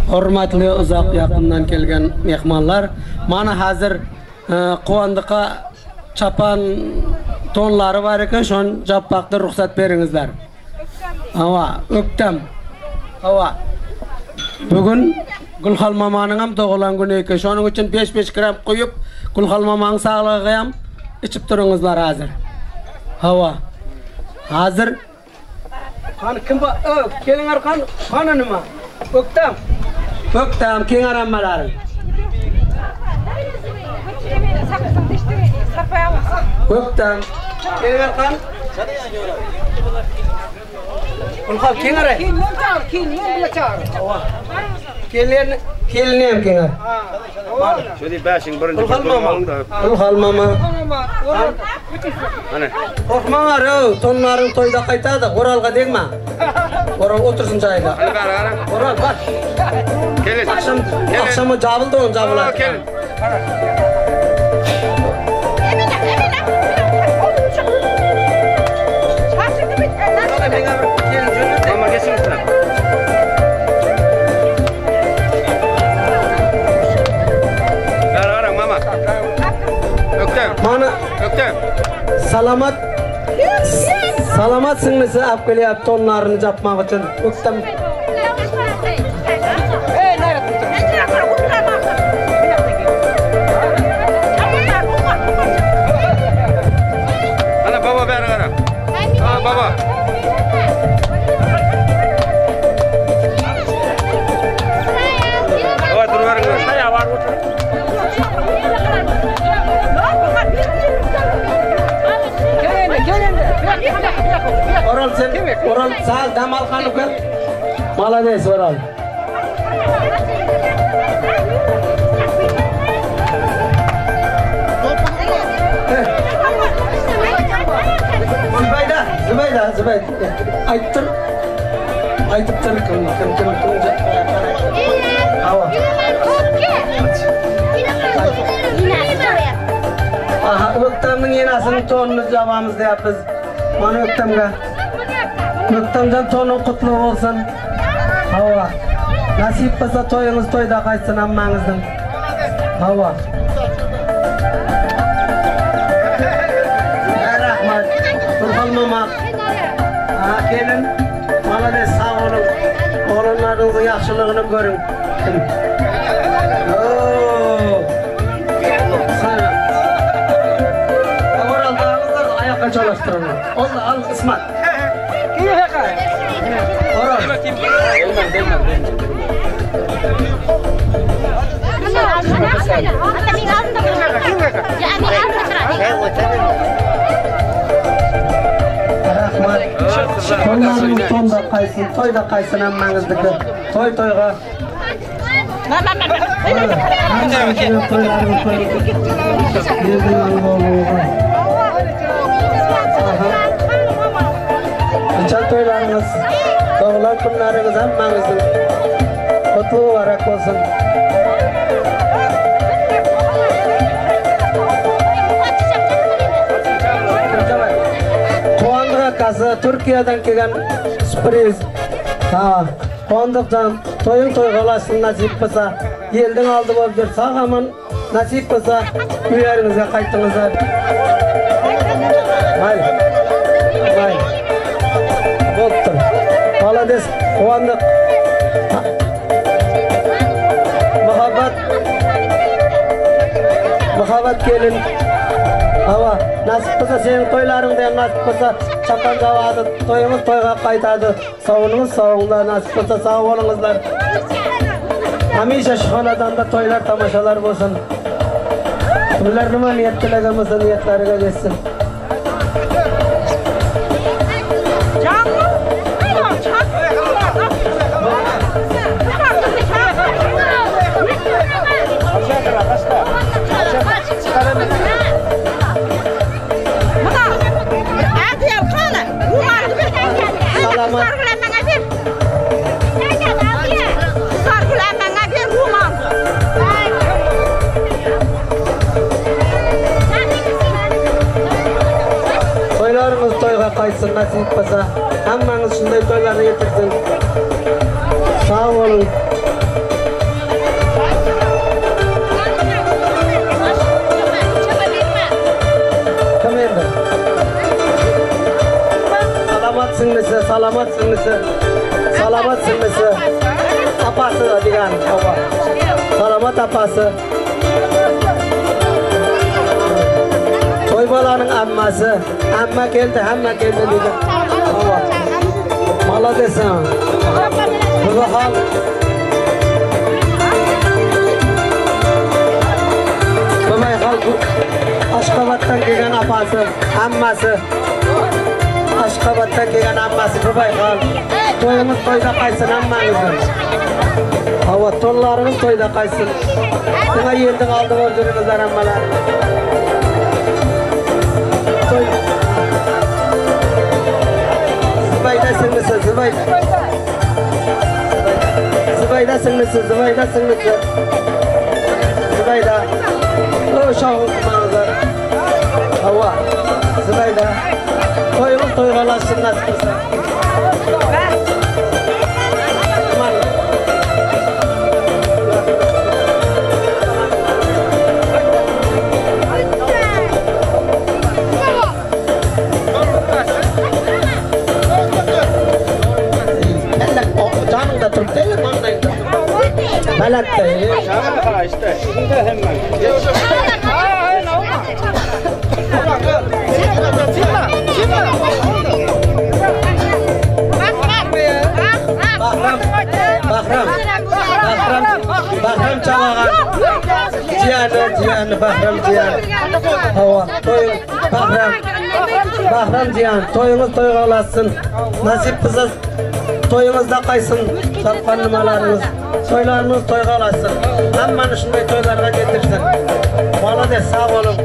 to'y Hormatly uzak ýakyndan kelgen myhmanlar, mana hazir Kuwandyka çapan tonlary bar eken, şony japmakda rugsat beriňizler. Hawa, ökdem. Hawa. Bu gün Gülhal mamanyňam doglan güni eken, şonuň üçin beş-beş gram guýup, Gülhal mamanyň saglygyam içip duruňyzlar hazir. Hawa. Hazir Hany kim ba ö keliňer han hany nima Ökdem Ökdem keňer hemmelerin. Ökdem keliňer han. Gülhal keňer. Kelin kelini hem keňer. Şöyle bäşiň birinji Gülhal mama. Gülhal mama. Hany. Korkmaňar öw, tonlaryň toýda gaýtady, Oralga degme. Oral otursyn jaýda. Hany bäri gara. Oral bar. Gelin. Akşam Gelin. akşama jabyldy oň jabylar. Gelin. Mama geçin üstüne. Bäri gara mama. Öktem. Mana Öktem. Salamat Salamat siňlisi alyp gelýär tonlaryny japmak üçin. Öktem. Hany baba bäri gara. Ha baba. Baba duruberiň. Oral sen Oral sal dam al hany gel. Malades Oral. Zübeýda, Zübeýda, Zübeýda. Aýtdyr. Aýdypdyr kim kim kim kim. Hawa. Aha, Ökdemniň enesiniň tonuny jabamyz diýýäpiz. Mana Ökdemge. Ökdemjan tonuň gutly bolsun. Hawa. Nasip bolsa toýuňyz toýda gaýtsyn hammaňyzyň. Hawa. Rahmat. Gurban mama. Aha, gelin. Malades, sag boluň. Oglanlaryňyzyň ýagşylygyny görüň. Kim? Oo. Sana. Oral dagymyzlar aýakga çolaşdyralım. Ol al Ismat. Oral. Rahmat. Toýlaryňyz tonda gaýsyn, toýda gaýsyn hammaňyzniki. Toý toýga. Toýlaryňyz toý. Nişan toýlaryňyz, doglan günleriňiz hammaňyzyň gutly mübarek bolsun. Kuwandyk akasy Türkiýeden gelen sürpriz. Ha, Kuwandykjan, toýuň toýga ulaşsyn nasip bolsa. Ýeldiň aldy bolup ýör sag aman nasip bolsa öýleriňize gaýtdyňyzlar. Maýly. Maýly. Bolupdyr. Malades Kuwandyk. Muhabbat. Muhabbat gelin. Hawa, nasip bolsa seniň toýlaryňda hem nasip bolsa çapan jabady, toýuňyz toýga gaýtady. Sawunyňyz sawuňda nasip bolsa sag boluňyzlar. Hemişe şu hanadanda toýlar tamaşalar bolsun. Kimler nima niýet tilegen bolsa niýetleriňe ýetsin. Salamat. Toýlaryňyz toýga gaýtsyn nasip bolsa. Hemmäňiz şunday toýlara ýetirsin. Sag boluň. Salamat siňlisi. Salamat siňlisi. Apasy diýen, hawa. Salamat apasy. Toý balanyň ammasy. Amma geldi, hamma geldi diýdi. Hawa. Malades. Bubahal. Bubayhal Aşgabatdan gelen apasy, ammasy. Aşgabatdan gelen ammasy Bubayhal. Toýuňyz toýda gaýtsyn hammaňyzyň. Hawa, tonlaryňyz toýda gaýtsyn. Diňe ýeldiň aldy bolup hammalaryňyz. Toý. Zubayda siňlisi, Zubayda. Zubayda siňlisi, Zubayda siňlisi. Zubayda. O şoň manzar. Hawa. Zubayda. Toýuňyz toýga ulaşsyn nasip bolsa. Janyňda turupdy, elle maňlaýyňda. Balatda. Bahram, Bahram, Bahram, Bahram çagagan. Jiýany, jiýany, Bahram jiýan. Hawa, toý, Bahram. Bahram jiýan, toýuňyz toýga ulaşsyn. Nasip bolsa toýuňyzda gaýsyn. Tapgan nimalaryňyz, toýlaryňyz toýga ulaşsyn. Hammany şunday toýlarga getirsin. Malades, sag boluň.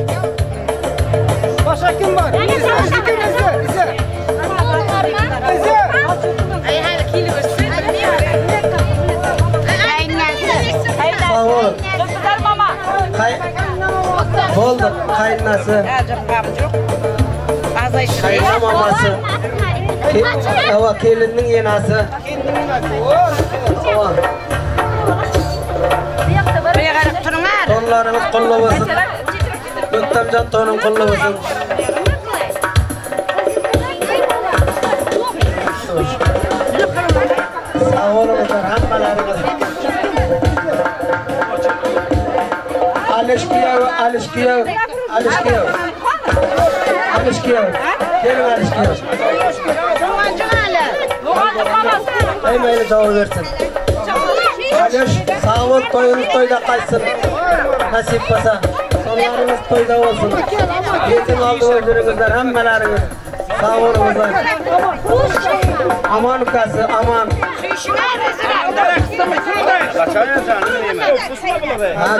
Başka kim var? İze, kim ize, ize. İze. Sag boluň. Boldy, kaýnasy. Kaýna mamasy. Hawa, kelinniň ýenasy. Hawa. Tonlaryňyz gully bolsun. Gökdemjan tonuň gully bolsun. Sag boluňyzlar hammalaryňyz. Aliş giýew, Aliş giýew, Aliş giýew. Aliş giýew. Geliň Aliş giýew. Ey meýli jogap bersin. Aliş, sag bol, toýuňyz toýda gaýtsyn. Nasip bolsa, sonlaryňyz toýda bolsun. Ýetiň aldy öldüriňizler hammalaryňyz. Sag boluňyzlar. Aman ukasy, aman. Ha,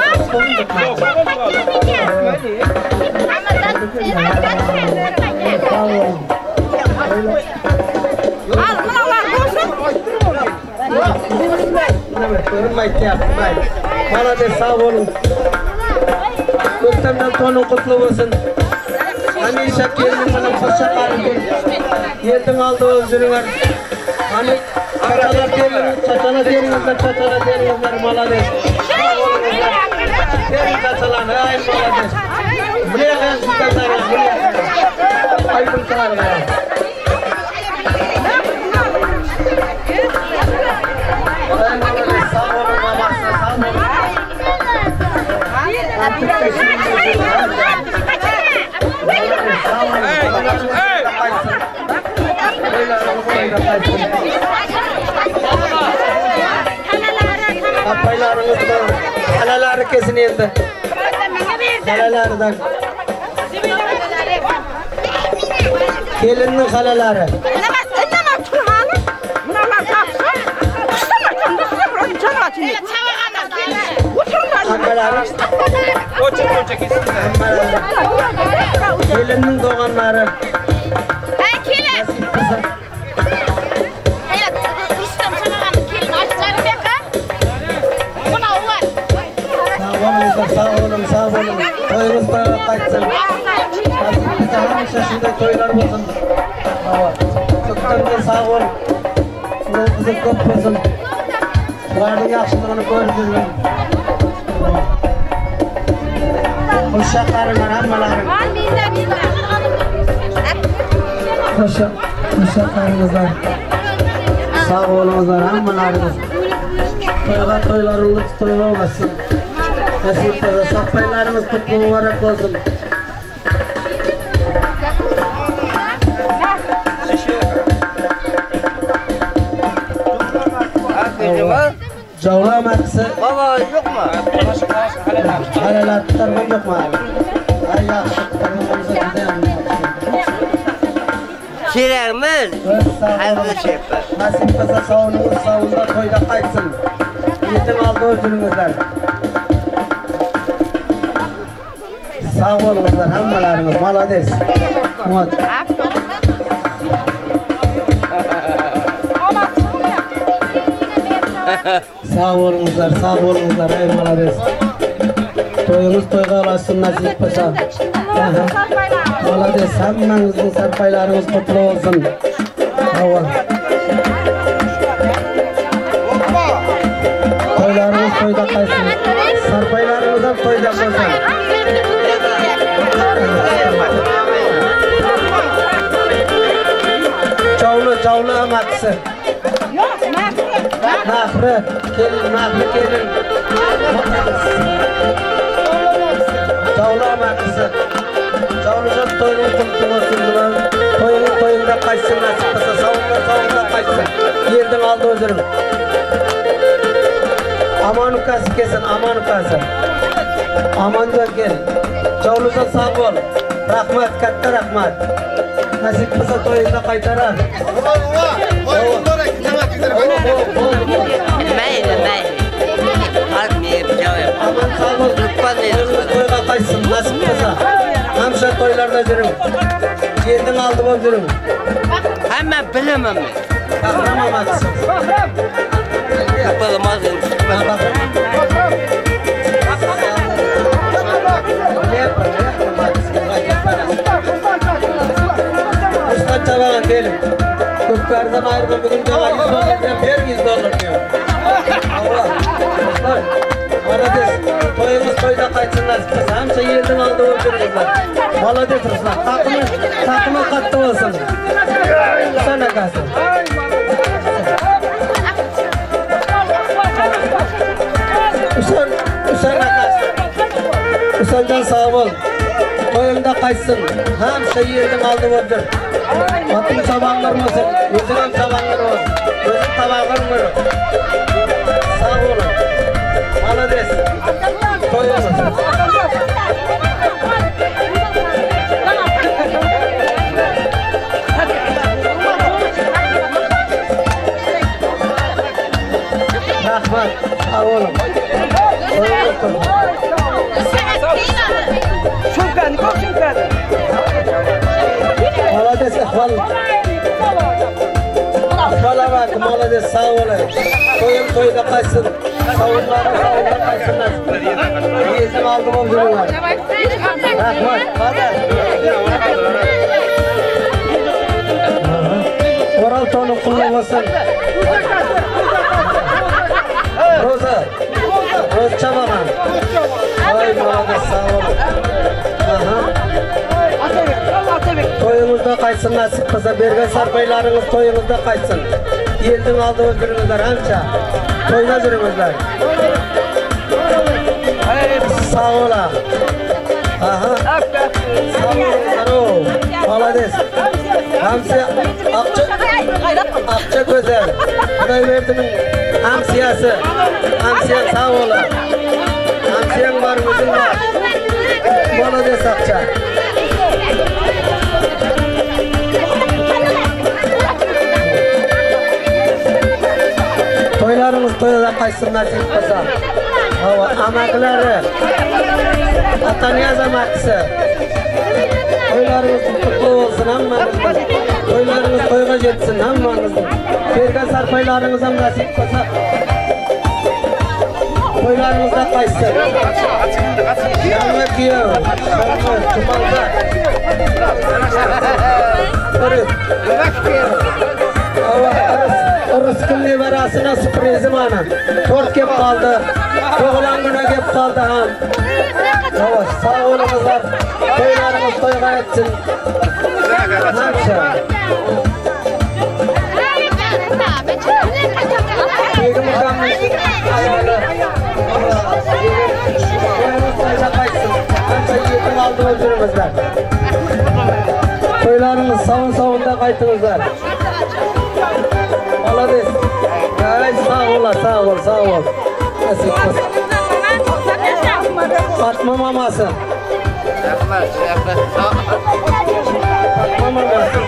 Sag boluň. Görünmeýdi Malades, sag boluň. Gökdemden tonuň gutly bolsun. Hemişe gelin bilen hoşça galyň. Ýeldiň aldy öldüriňer. Hani çaçala gelin, çaçala deriňizler, çaçala deriňizler, malades. Sag boluňyzlar. Derin çaçalan, ay malades. Buraya gel, sizden buraya. Aýdym çykarýar. Ay malades, sag boluň mamasy, sag boluň. Apaylaryňyzdan halalary kesin endi. Halalaridan. Kelinniň halalary. Hammalary. Hammalary. Kelinniň doganlary. Nasip bolsa. Sag boluňyzlar, sag boluň, sag boluň. Toýuňyz toýga gaýtsyn. Nasip bolsa hemişe şunday toýlar bolsun. Hawa. Kökdemden sag bol. Uly gyzy köp bolsun. Bulardyň ýagşylygyny görüp ýörün. Hoşça galyňlar hammalaryň. Hoşça. Hoşçakalыңызlar. Sag boluňyzlar hammalaryňyz. Toýga toýlaryňyz toýga ulaşsyn. Nasip bolsa sarpaýlaryňyz kutly mübarek bolsun. Jawla amakisi. Baba ýokmy? Halalat targyn ýokmy? Aý ýagşy targyn bolsa judayam Keregimiz hazırlaşypdyr. Nasip bolsa sawunyňyz sawunda toýda gaýtsyn. Ýetiň aldy öldüriňizler. Sag boluňyzlar hammalaryňyz malades. Muhat. Sag boluňyzlar, sag boluňyzlar, eý malades. Toýuňyz toýga ulaşsyn nasip bolsa. Aha. Malades, hammaňyzyň sarpaýlaryňyz gutly bolsun. Hawa. Toýlaryňyz toýda gaýtsyn. Sarpaýlaryňyzam toýda bolsun. Jawly, jawly amakysy. Mahri, kelin, Mahri kelin. Jawly amakysy. Jawlyjan toýuň gutly bolsun diýmän. Toýuň toýunda gaýtsyn nasip bolsa, sawunda sawunda gaýtsyn. Ýerden aldy öldüriň. Aman ukasy kelsin, aman ukasy. Amanjan kel. Jawlyjan sag bol. Rahmat, katta rahmat. Nasip bolsa toýunda gaýtarar. Mayli, mayli. Armiya javob. Aman sag bol. Toýga gaýtsyn nasip bolsa. Hamşa toýlarda ýörüň. Ýerden aldy bolup ýörüň. Hamma bilaman men. Bahram amakysy. Tapılmaz. Ruslan çabagan gelin. Köklerden ayrılın bugün jaga 100 dollar diýen, ber 100 dollar diýen. Allah. Ruslan. Malades. Toýuňyz toýda gaýtsyn nasip bolsa. Hamşa ýerden aldy bolup ýörüňizler. Malades Ruslan. Takymy, takymy katdy bolsun. Ruslan akasy. Usan, Usan akasy. Usanjan sag bol. Toýuňda gaýtsyn. Hamşa ýerden aldy bolup ýör. Atyň çabanlar bolsun, özüň hem çabanlar bolsun. Özüň tabagyň bol. Sag boluň. Malades. Toýuňyz. Rahmat. Sag boluň. Toýuňyz toý. Malades Iqbal. Iqbal amak, malades sag boluň. Toýuň toýda gaýtsyn. Sawunlaryň sawunda gaýtsyn nasip bolsa. Ýerden aldy bolup ýörüňler. Rahmat. Oral tonu gutly bolsun. Roza. Roza çabagan. Aý malades sag boluň. Aha. Toýuňyzda gaýtsyn nasip bolsa, bergen sarpaýlaryňyz toýuňyzda gaýtsyn. Ýerden aldy bolup ýörüňizler hamşa. Toýda ýörüňizler. Sag bola. Aha. Sag boluňyzlar o. Malades. Hamsi Akça Akça gözel. Hudaýberdiniň hamsiýasy. Hamsiýaň sag bola. Hamsiýaň bar, özüň bar. Malades Akça. Toýlaryňyz toýda gaýtsyn nasip bolsa. Hawa, amakylary. Atanyýaz amakysy. Toýlaryňyz gutly bolsun hammaňyzyň. Toýlaryňyz toýga ýetsin hammaňyzyň. Bergen sarpaýlaryňyzam nasip bolsa. Toýlaryňyzda gaýtsyn. Şammy küýew, Şammy, Jumalda. Yrys. Hawa, Yrys. Yryskyň neberasyna sürprizi mana. Tort gelip galdy. Doglan güne gelip galdy ham. Hawa, sag boluňyzlar. Toýlaryňyz toýga ýetsin. Hamşa. aldy bolup ýörüňizler. Toýlaryňyz sawun-sawunda gaýtyňyzlar. Malades. Aý, sag bol, sag bol, sag bol. Nasip bolsa. Fatma mamasy. Rahmat, rahmat. Fatma mamasy.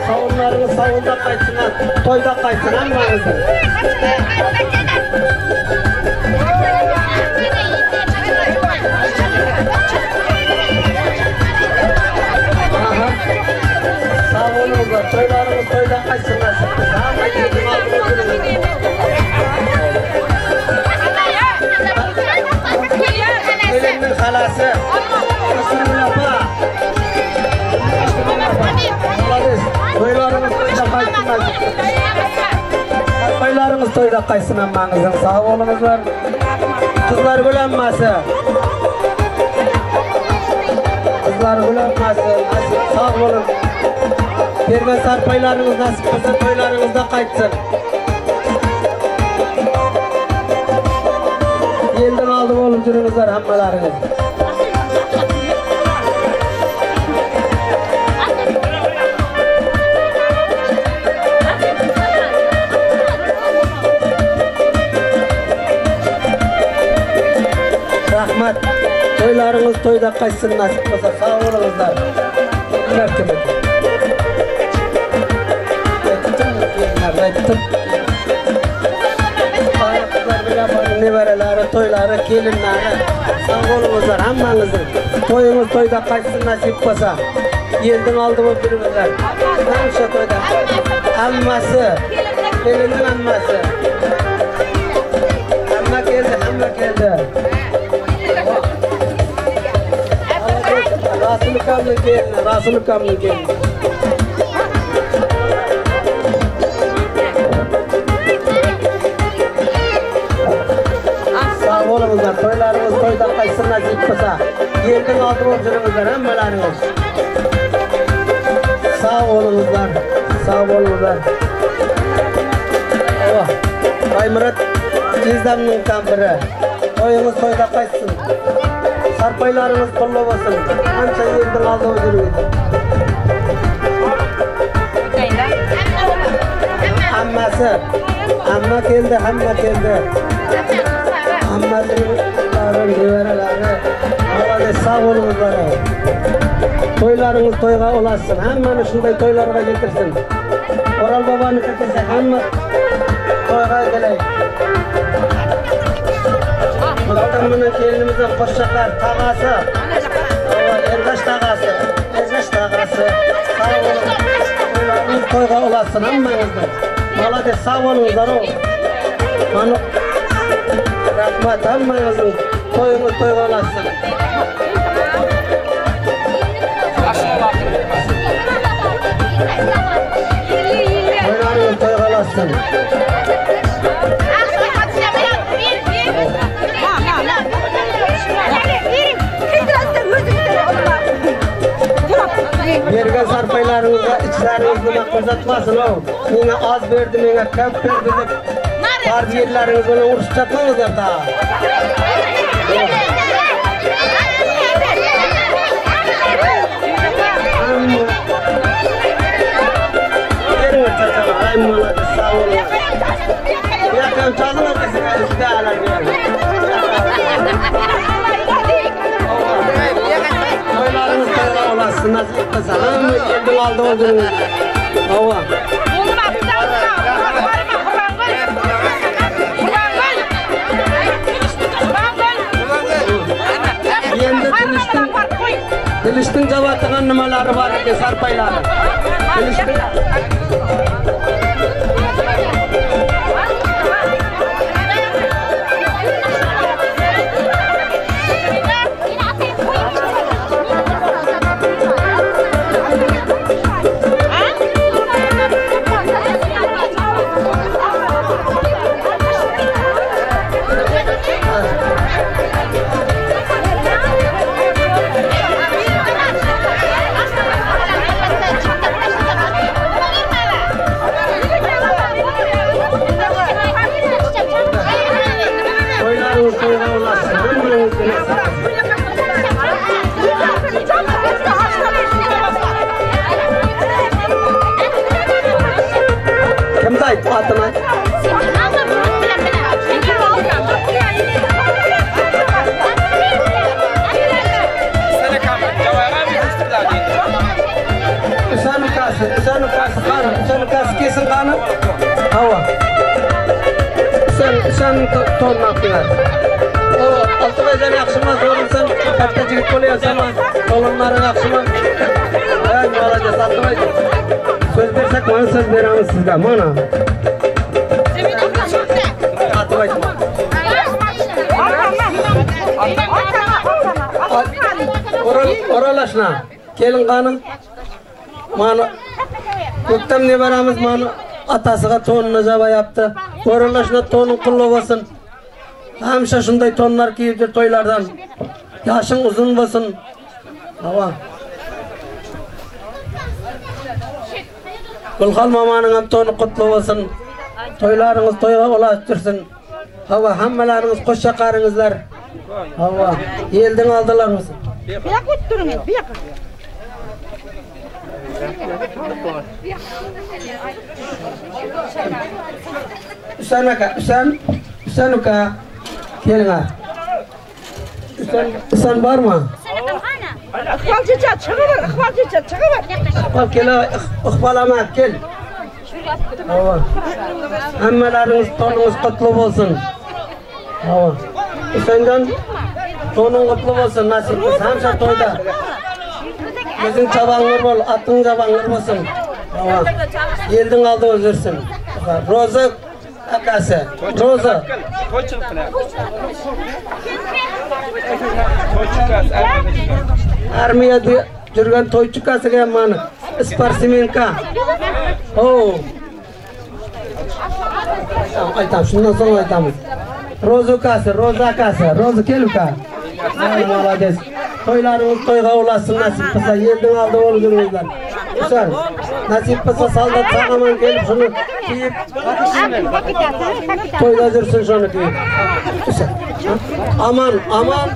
Sawunlaryňyz sawunda gaýtsynlar, toýda gaýtsyn hemmäňizden. Aha. Sag boluňyzlar, toýlaryňyz toýda gaýtsyn nasip bolsa. Hamma ýerden aldyp oturyňyz. Gelinniň halasy. Rasulullah apa. Malades. Toýlaryňyz toýda gaýtsyn nasip bolsa. Toýlaryňyz toýda gaýtsyn hemmäňizden. Sag boluňyzlar. Gyzlar gül hemmesi. Gyzlar gül hemmesi. Nasip sag boluň. Bergen sarpaýlaryňyz nasip bolsa toýlaryňyzda gaýtsyn. Elden aldy bolup ýörüňizler hemmeleriňiz. Rahmat. Toýlaryňyz toýda gaýtsyn nasip bolsa. Sag boluňyzlar. Gelinler kim eken? Aýtdym, gelinler, aýtdym. Qızlar bilen bana nebereleri, toýlary, gelinleri. Sag boluňyzlar hemmäňizden. Toýuňyz toýda gaýtsyn nasip bolsa. Elden aldy bolup ýörüňizler. Hemşe toýda. Hammasi. Gelinniň hammasi. Hamma keldi, hamma keldi. Rasul ukamning kelini, Rasul ukamning kelini. Sag boluňyzlar, toýlaryňyz toýda gaýtsyn nasip bolsa. Elden aldy bolup ýörüňizler hemmeleriňiz. Sag boluňyzlar, sag boluňyzlar. Oh, Baýmyrat jizdamnyň kampiri. Toýuňyz toýda gaýtsyn. Sarpaýlaryňyz pully bolsun. Ança elden aldy bolup ýörüňizler. Hammasi. Hamma keldi, hamma keldi. Hammasining nevaralari. Malades, sag boluňyzlar. Toýlaryňyz toýga ulaşsyn. Hammani shunday toýlarga yetirsin. Oral babaniki kelsa hamma toýga kelay. Muqaddam bilan kelinimizning qo'shchaqlar tog'asi. Ergash tog'asi, Ergash tog'asi. Sag bo'ling. To'ylaringiz to'yga ulaşsın hammangizni. Malades, sag bo'lingizlar. Mana rahmat hammangizning to'yingiz to'yga ulaşsın. To'ylaringiz to'yga ulaşsın. Bergan sarpaýlaryňyzga ichleringiz nima ko'rsatmasin o. Menga oz berdi, menga ko'p berdi deb farz yerlaringiz bilan urushib chatmangizlar da. Beringlar chachalar, ay malades, sag bo'linglar. Bu yoqqa ham chozinglar desa, juda To'ylaringiz to'yga ulaşsın, nasip qilsa. Hamma elning oldi o'zingiz. Ova. Endi Tilishning javatigan nimalari bor ekan, sarpaylari. Tilishning Toýlaryňyz toýga ulaşsyn. Hemmäňizge nesip etsin. Kimdi aýt, adyny aýt. Üsen ukasy, Üsen ukasy gany, Üsen ukasy kesin gany. Hawa. Üsen, Üsen tonuna atdylar. Hawa, Altybaýjan ýagşymy, zorunsan, katta jigit bolýarsan, oglanlaryň ýagşymy? Aý, malades, Altybaýjan. Söz bersek, mana söz beremiz sizge, mana. Altybaý. Oral, oralaşna. Gelin ganyň. Mana Gökdem neberemiz mana atasyga tonuny jabaýapdy. Oralaşna tonuň kullu bolsun. Hemişe şunday tonlar kiýip ýür toýlardan. Ýaşyň uzyn bolsun. Hawa. Gülhal mamanyň hem tony kutly bolsun. Toýlaryňyz toýga ulaşdyrsyn. Hawa, hemmeleriňiz hoş çakaryňyzlar. Hawa, ýelden aldylar bolsun. Bir ýak oturyň, bir ýak. Üsen aka, Üsen, Üsen uka, geliň. Üsen, Üsen barmy? Ykbal jeje çygyber, Ykbal jeje çygyber. Ykbal gel, Ykbal ama gel. Hawa. Hemmeleriňiz tonuňyz gutly bolsun. Hawa. Üsenden tonuň gutly bolsun, nasip bolsun. Hemşe toýda. Biziň çabaňlar bol, atyň çabaňlar bolsun. Hawa. Eldiň aldy özürsün. Roza akasy. Roza. Armiýada ýörgen toýçy kasy many. Sportsmenka. Oo. Aýtam, şundan soň aýtamyz. Roza ukasy, Roza akasy, Roza kel uka. Ay, молодец. Toýlaryňyz toýga ulasyn nasip bolsa, eldiň aldy bolup ýörüňizler. Güzel. Nasip bolsa soldat sag-aman gelip şuny kiýip toýda ýürsün şony kiýip. Güzel. Aman, aman.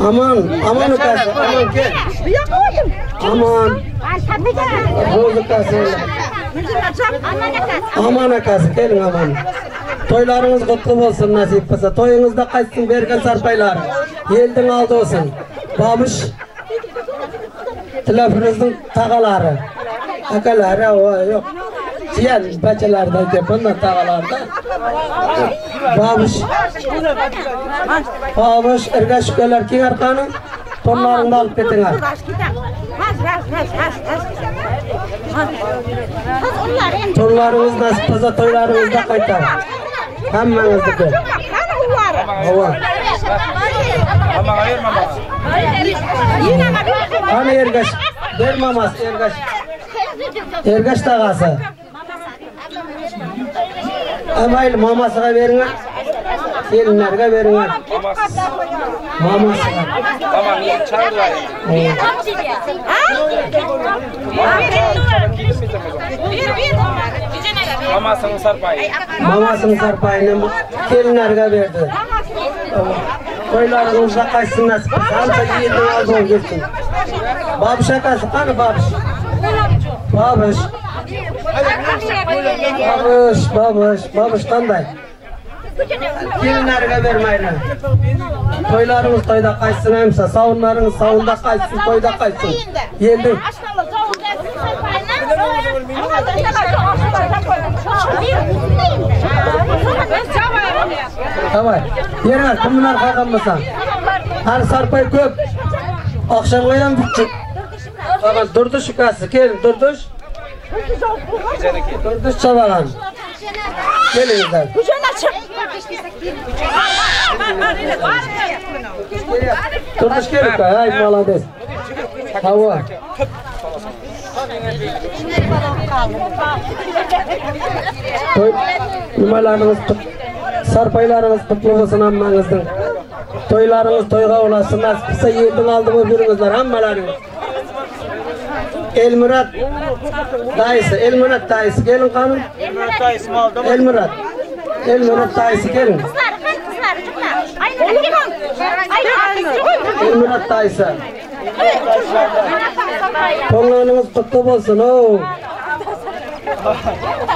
Aman, aman ukasy, aman gel. Aman. Roza ukasy. Aman akasy, geliň aman. Toýlaryňyz gutly bolsun nasip bolsa. Toýuňyzda gaýtsyn bergen sarpaýlar. Eldiň aldy bolsun. Babyş Tilefrizdiň tagalary. Akalary o ýok. Jiýen baçalarda aýtýapman tagalarda. Babyş Babyş Ergaş ukalar kiň arkany? Tonlaryňdy alyp getiňer. Tonlaryňyz nasip bolsa toýlaryňyzda gaýtar. Hemmäňizdiki. Hawa. Hany Ergaş? Ber mamasy Ergaş. Ergaş tagasy. Mayli mamasyga beriň. Gelinlerge beriň. Mamasyga. Mamasynyň sarpaýy. Mamasynyň sarpaýyny gelinlerge berdi. Toýlaryňyzda gaýtsyn nasip bolsa. Ança ýylyň aldy bolup ýürsün. Babyş akasy gany babyş? Babyş. Babyş, babyş, babyş ganday? Gelinlerge bermäýli. Toýlaryňyz toýda gaýtsyn hemse, sawunlaryňyz sawunda gaýtsyn, toýda gaýtsyn. Ýeldiň. Daway. Ýene kimler gagan bolsa. Hany sarpaý köp. Agşamga hem Gagan Durduş ukasy gel Durduş. Durduş çabagan. Geliňizler. Durduş gel uka. Ay malades. Hawa. Toý nimalaryňyz sarpaýlaryňyz gutly bolsun hammaňyzyň. Toýlaryňyz toýga ulasyn, nasip bolsa ýeldiň aldy bolup ýörüňizler hammalaryňyz. Elmyrat daýysy, Elmyrat daýysy geliň ganyň. Elmyrat daýysy malda. Elmyrat. Elmyrat daýysy geliň. Gyzlary, gyzlary. Elmyrat daýysy. Toňlanyňyz gutly bolsun ow.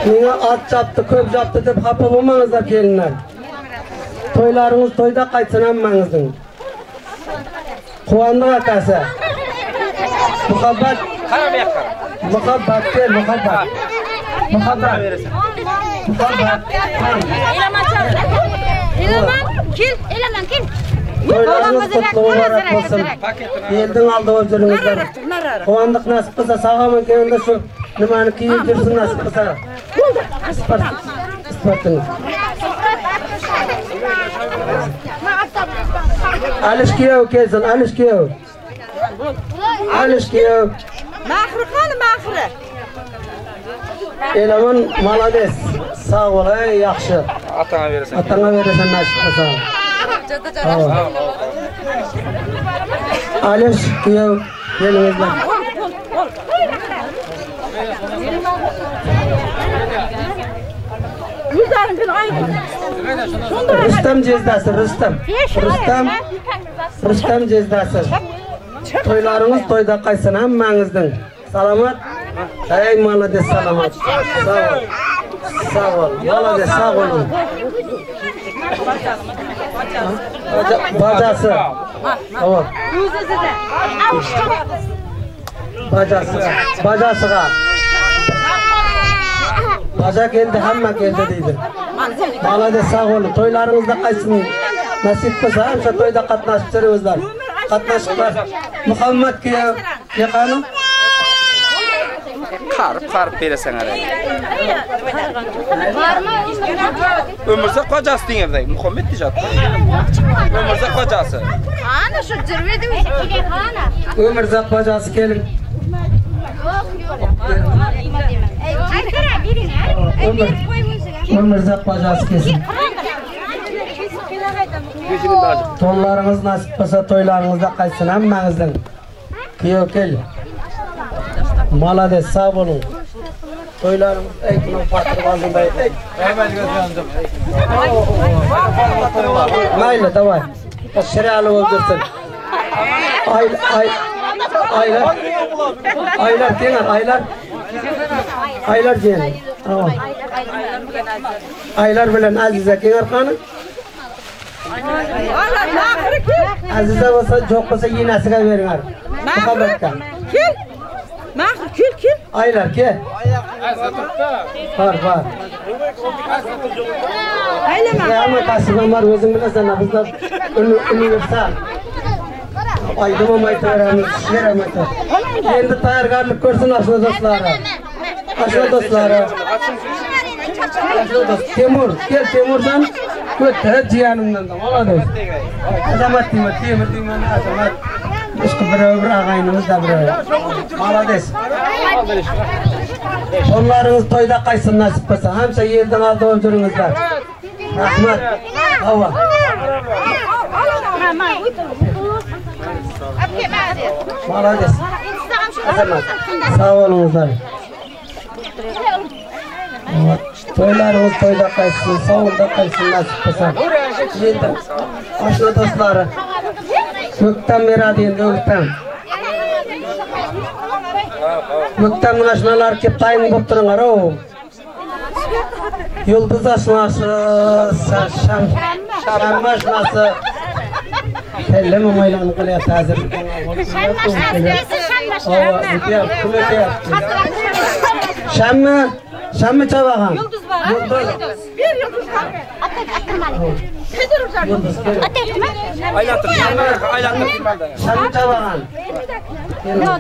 Meňe at çapdy, köp çapdy dep hapa bolmaňyzlar gelinler. Toýlaryňyz toýda gaýtsyn hammaňyzyň. Kuwandyk akasy. Muhabbat. Muhabbat gel muhabbat. Muhabbat. Muhabbat. Elaman kel, Elaman kel. Toýlaryňyz gutly mubarak bolsun. Eldiň aldy bolup ýörüňizler. Kuwandyk nasip kylsa sag aman gelende şu nimani kiýip ýürsün nasip kylsa. Ispatyňyz. Aliş giýew kelsin, Aliş giýew. Aliş giýew. Mahri hany Mahri? Elaman malades. Sag bol, ey ýagşy. Ataňa beresen. Ataňa beresen nasip kylsa. Aliş giýew geliňizler. Rüstem jezdesi, Rüstem. Rüstem. Rüstem jezdesi. Toýlaryňyz toýda gaýtsyn hemmäňizdiň. Salamat. Eý malades salamat. Sag bol. Sag bol. Malades sag boluň. Bajasy. Hawa. Bajasy. Bajasyga. Baja geldi, hemme geldi diýdi. Malades sag boluň. Toýlaryňyzda gaýtsyn. Nasip bolsa hemşe toýda gatnaşyp ýörüňizler. Gatnaşyklar. Muhammet giýew, ýakany. Karyp karyp bereseň ara. Ömürzak bajasy diýňer daýy. Muhammet diýjek. Ömürzak bajasy. Ana şu jürwedi. Ömürzak bajasy geliň. Ömürzak bajasy gelsin. Toýlaryňyz nasip bolsa toýlaryňyzda gaýtsyn hemmäňizdiň. Giýew gel. Malades sag boluň. Toýlaryňyz eý muny batyryp aldyň daýy. Eý. Maýly daway. Şiraly bolup dursun. Aý aý aýlar. Aýlar deňer aýlar. Aýlar diýen. Aýlar bilen Aziza keňer hany. Aziza bolsa ýok bolsa ýenesiga beriňer. Muhabbatga. Kel. Mahri kel kel. Aýlar ke. Bar bar. Ama kasybam bar özüň bilesen bizler uniwersal. Aýdymam aýtaberemiz, şerem aýtar. Endi taýýargarlyk görsün aşna dostlary. Aşna dostlary. Aşna dost Temur, gel Temurdan götür jiyanymdan da molades. Azamat diýme, Temur diýme, Azamat. Başga birew bir agaýnymyz da birew. Molades. Onlaryňyz toýda gaýsyn nasip bolsa. Hemşe ýerden aldy bolup ýörüňizler. Rahmat. Hawa. Molades. Azamat. Sag boluňyzlar. Toýlaryňyz toýda gaýtsyn, sowulda gaýtsyn nasip bolsa. Ýedi. Aşna dostlary. Gökden beradi endi Gökden. Gökdemniň aşnalary kep taýyn bolup duruňlar ow. Ýyldyz aşnasy, şam, şam aşnasy. Pellem oňaýlanyp galýar häzir. Şammy, şammy çabagan. Ýyldyz bar. Ýyldyz. Bir ýyldyz bar. Ýyldyz. Aýlandyr, aýlandyr. Şammy çabagan.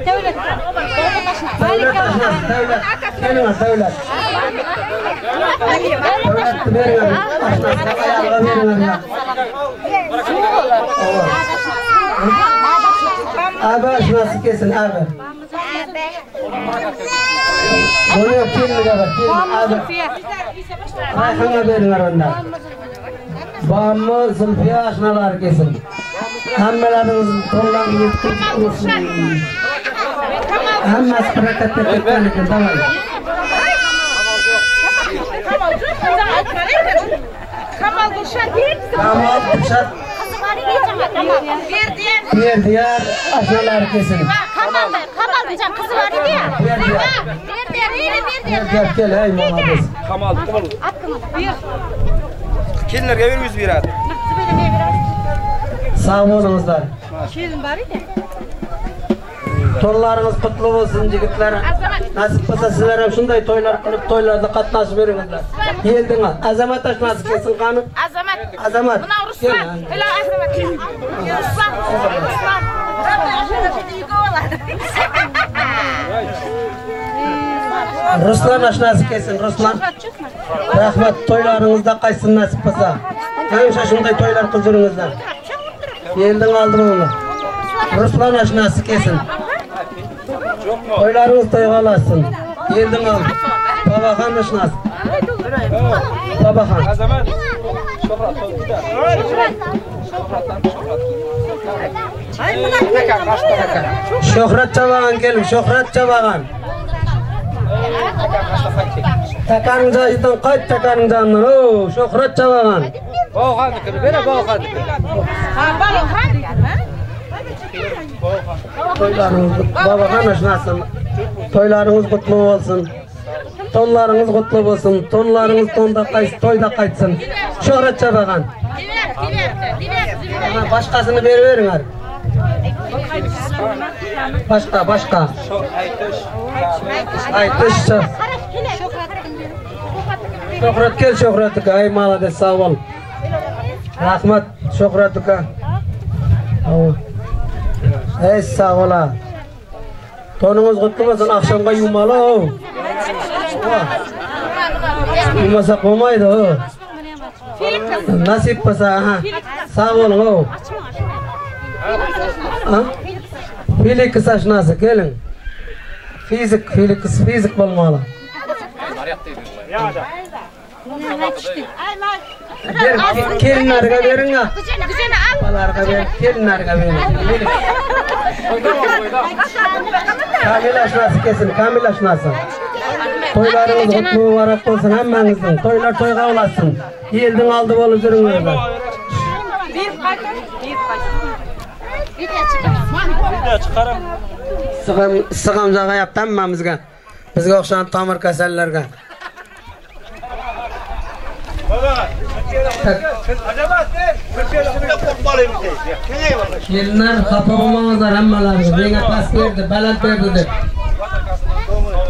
Döwlet. Döwlet aşnasy, döwlet. Geliň, döwlet. Döwlet beriň, aşnasyna aýalyga beriň. Abi aşnasy kelsin, abi. Bolýar, gelin aga, gelin, abi. Raýhana beriň onda. Bammy, Zülfiýa aşnalary kelsin. Hemmeleriňiz tollaryňyz kutlu bolsun. Hemmesi bereketli ketken eken, tamam. Kamal Gülşat. Kamal Gülşat. Berdiýar aşnalar kesin. Kamaldyjan kyzy bar idi ya. Berdiýar, Berdiýar gel ey malades. Kamal, bol. Kelinlerge bir yüz beradi. Sag boluňyzlar. Kelin bar idi. Toýlaryňyz gutly bolsun ýigitler. Nasip bolsa sizler hem şunday toýlar kylyp toýlarda gatnaşyp ýörüňizler. Ýeldiň Azamat aşnasy kelsin gany. Azamat. Azamat. Mına Ruslan. Hela Azamat. Ruslan. Ruslan. Ruslan aşnasy kelsin Ruslan. Rahmat toýlaryňyzda gaýtsyn nasip bolsa. Hemişe şunday toýlar kylyp ýörüňizler. Ýeldiň aldy muny. Ruslan aşnasy kelsin. Toýlaryňyz toýga ulaşsyn. Ýeldiň aldy. Babahan aşnasy. Babahan. Azamat. Şöhrat, Şöhrat, Şöhrat. Şöhrat çabagan gelin, Şöhrat çabagan. Takanyň jaýyndan gaýt takanyň janyndan. O, Şöhrat çabagan. Boghandyky, bere boghandyky. Toýlaryňyz Babahan aşnasy. Toýlaryňyz gutly bolsun. Tonlaryňyz gutly bolsun. Tonlaryňyz tonda gaýt, toýda gaýtsyn. Şöhrat çabagan. Başgasyny beriberiňer. Başga, başga. Aýtyş. Şöhrat gel Şöhrat uka. Aý malades sag bol. Rahmat Şöhrat uka. Ey sag bol ha. Tonuňyz gutly bolsun akşamga ýuwmaly o. Ýuwmasak bolmaýdy o. Nasip bolsa aha. Sag boluň o. Ha? Filik saçnasy geliň. Fizik, filik, fizik bolmaly. Ber, gelinlerge beriň ha. Balarga ber, gelinlerge beriň. Kamil aşnasy kesin, Kamil aşnasy. Toýlaryňyz gutly mübarek bolsun hemmäňiziň. Toýlar toýga ulaşsyn. Ýeldiň aldy bolup ýörüňizler. Sygam, sygam jagaýapdy hemmämizge. Bizge ogşan tamir kasallarga. Gelinler hapa bolmaňyzlar hemmeleriňiz. Meňe pas berdi, baland berdi dep.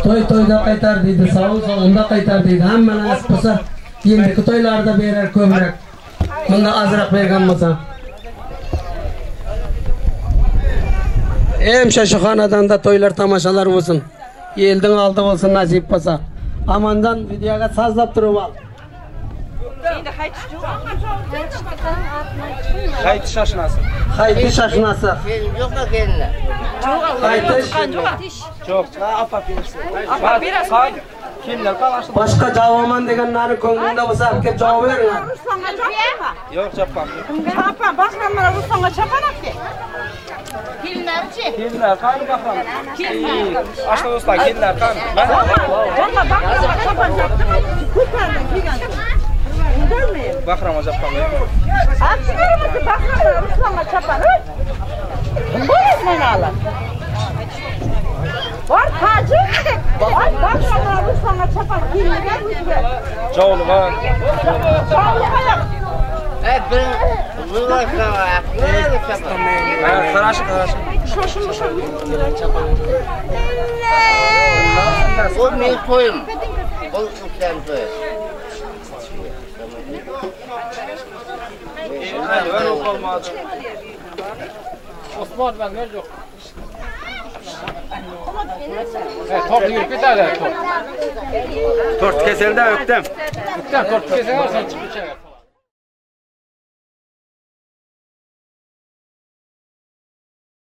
Toý toýda gaýtar diýdi, sawun sawunda gaýtar diýdi. Hemme nasip bolsa indiki toýlarda berer köbräk. Munda azrak bergen bolsa. Hemişe şu hanadanda toýlar tamaşalar bolsun. Eldiň aldy bolsun nasip bolsa. Amandan videoga sazlap durup al. Haýtyş aşnasy. Haýtyş aşnasy. Gelin ýok mu gelinler? Haýtyş. Ýok. Apa bersin. Apa bersin. Kelinler galaşdy. Başga jawaman degenleri köňlüňde bolsa alyp gelip jawap beriň. Ýok, çapam. Çapan, Bahramlara Ruslanga çapan alyp gel. Kelinler gany Bahram. Aşna dostlar, kelinler gany. Valla Bahrama çapan çapdymy? Köpärden kiygen. Görmeyin. Bahrama çapam. Aç vermesi Bahramlara Ruslanga çapan. Kim bu ne ala? Var tacı. Ay Bahramlara Ruslanga çapan kiygen. Jawlyga. Çağlık ayak. E bir bunlar sana çapan. Karaşı karaşı. Bu meň toýum. Bu uçan toýum. Osman ben ne yok. Tort yürüp gider tort. Tort keselde öktem. Öktem tort keser sen çık içeri.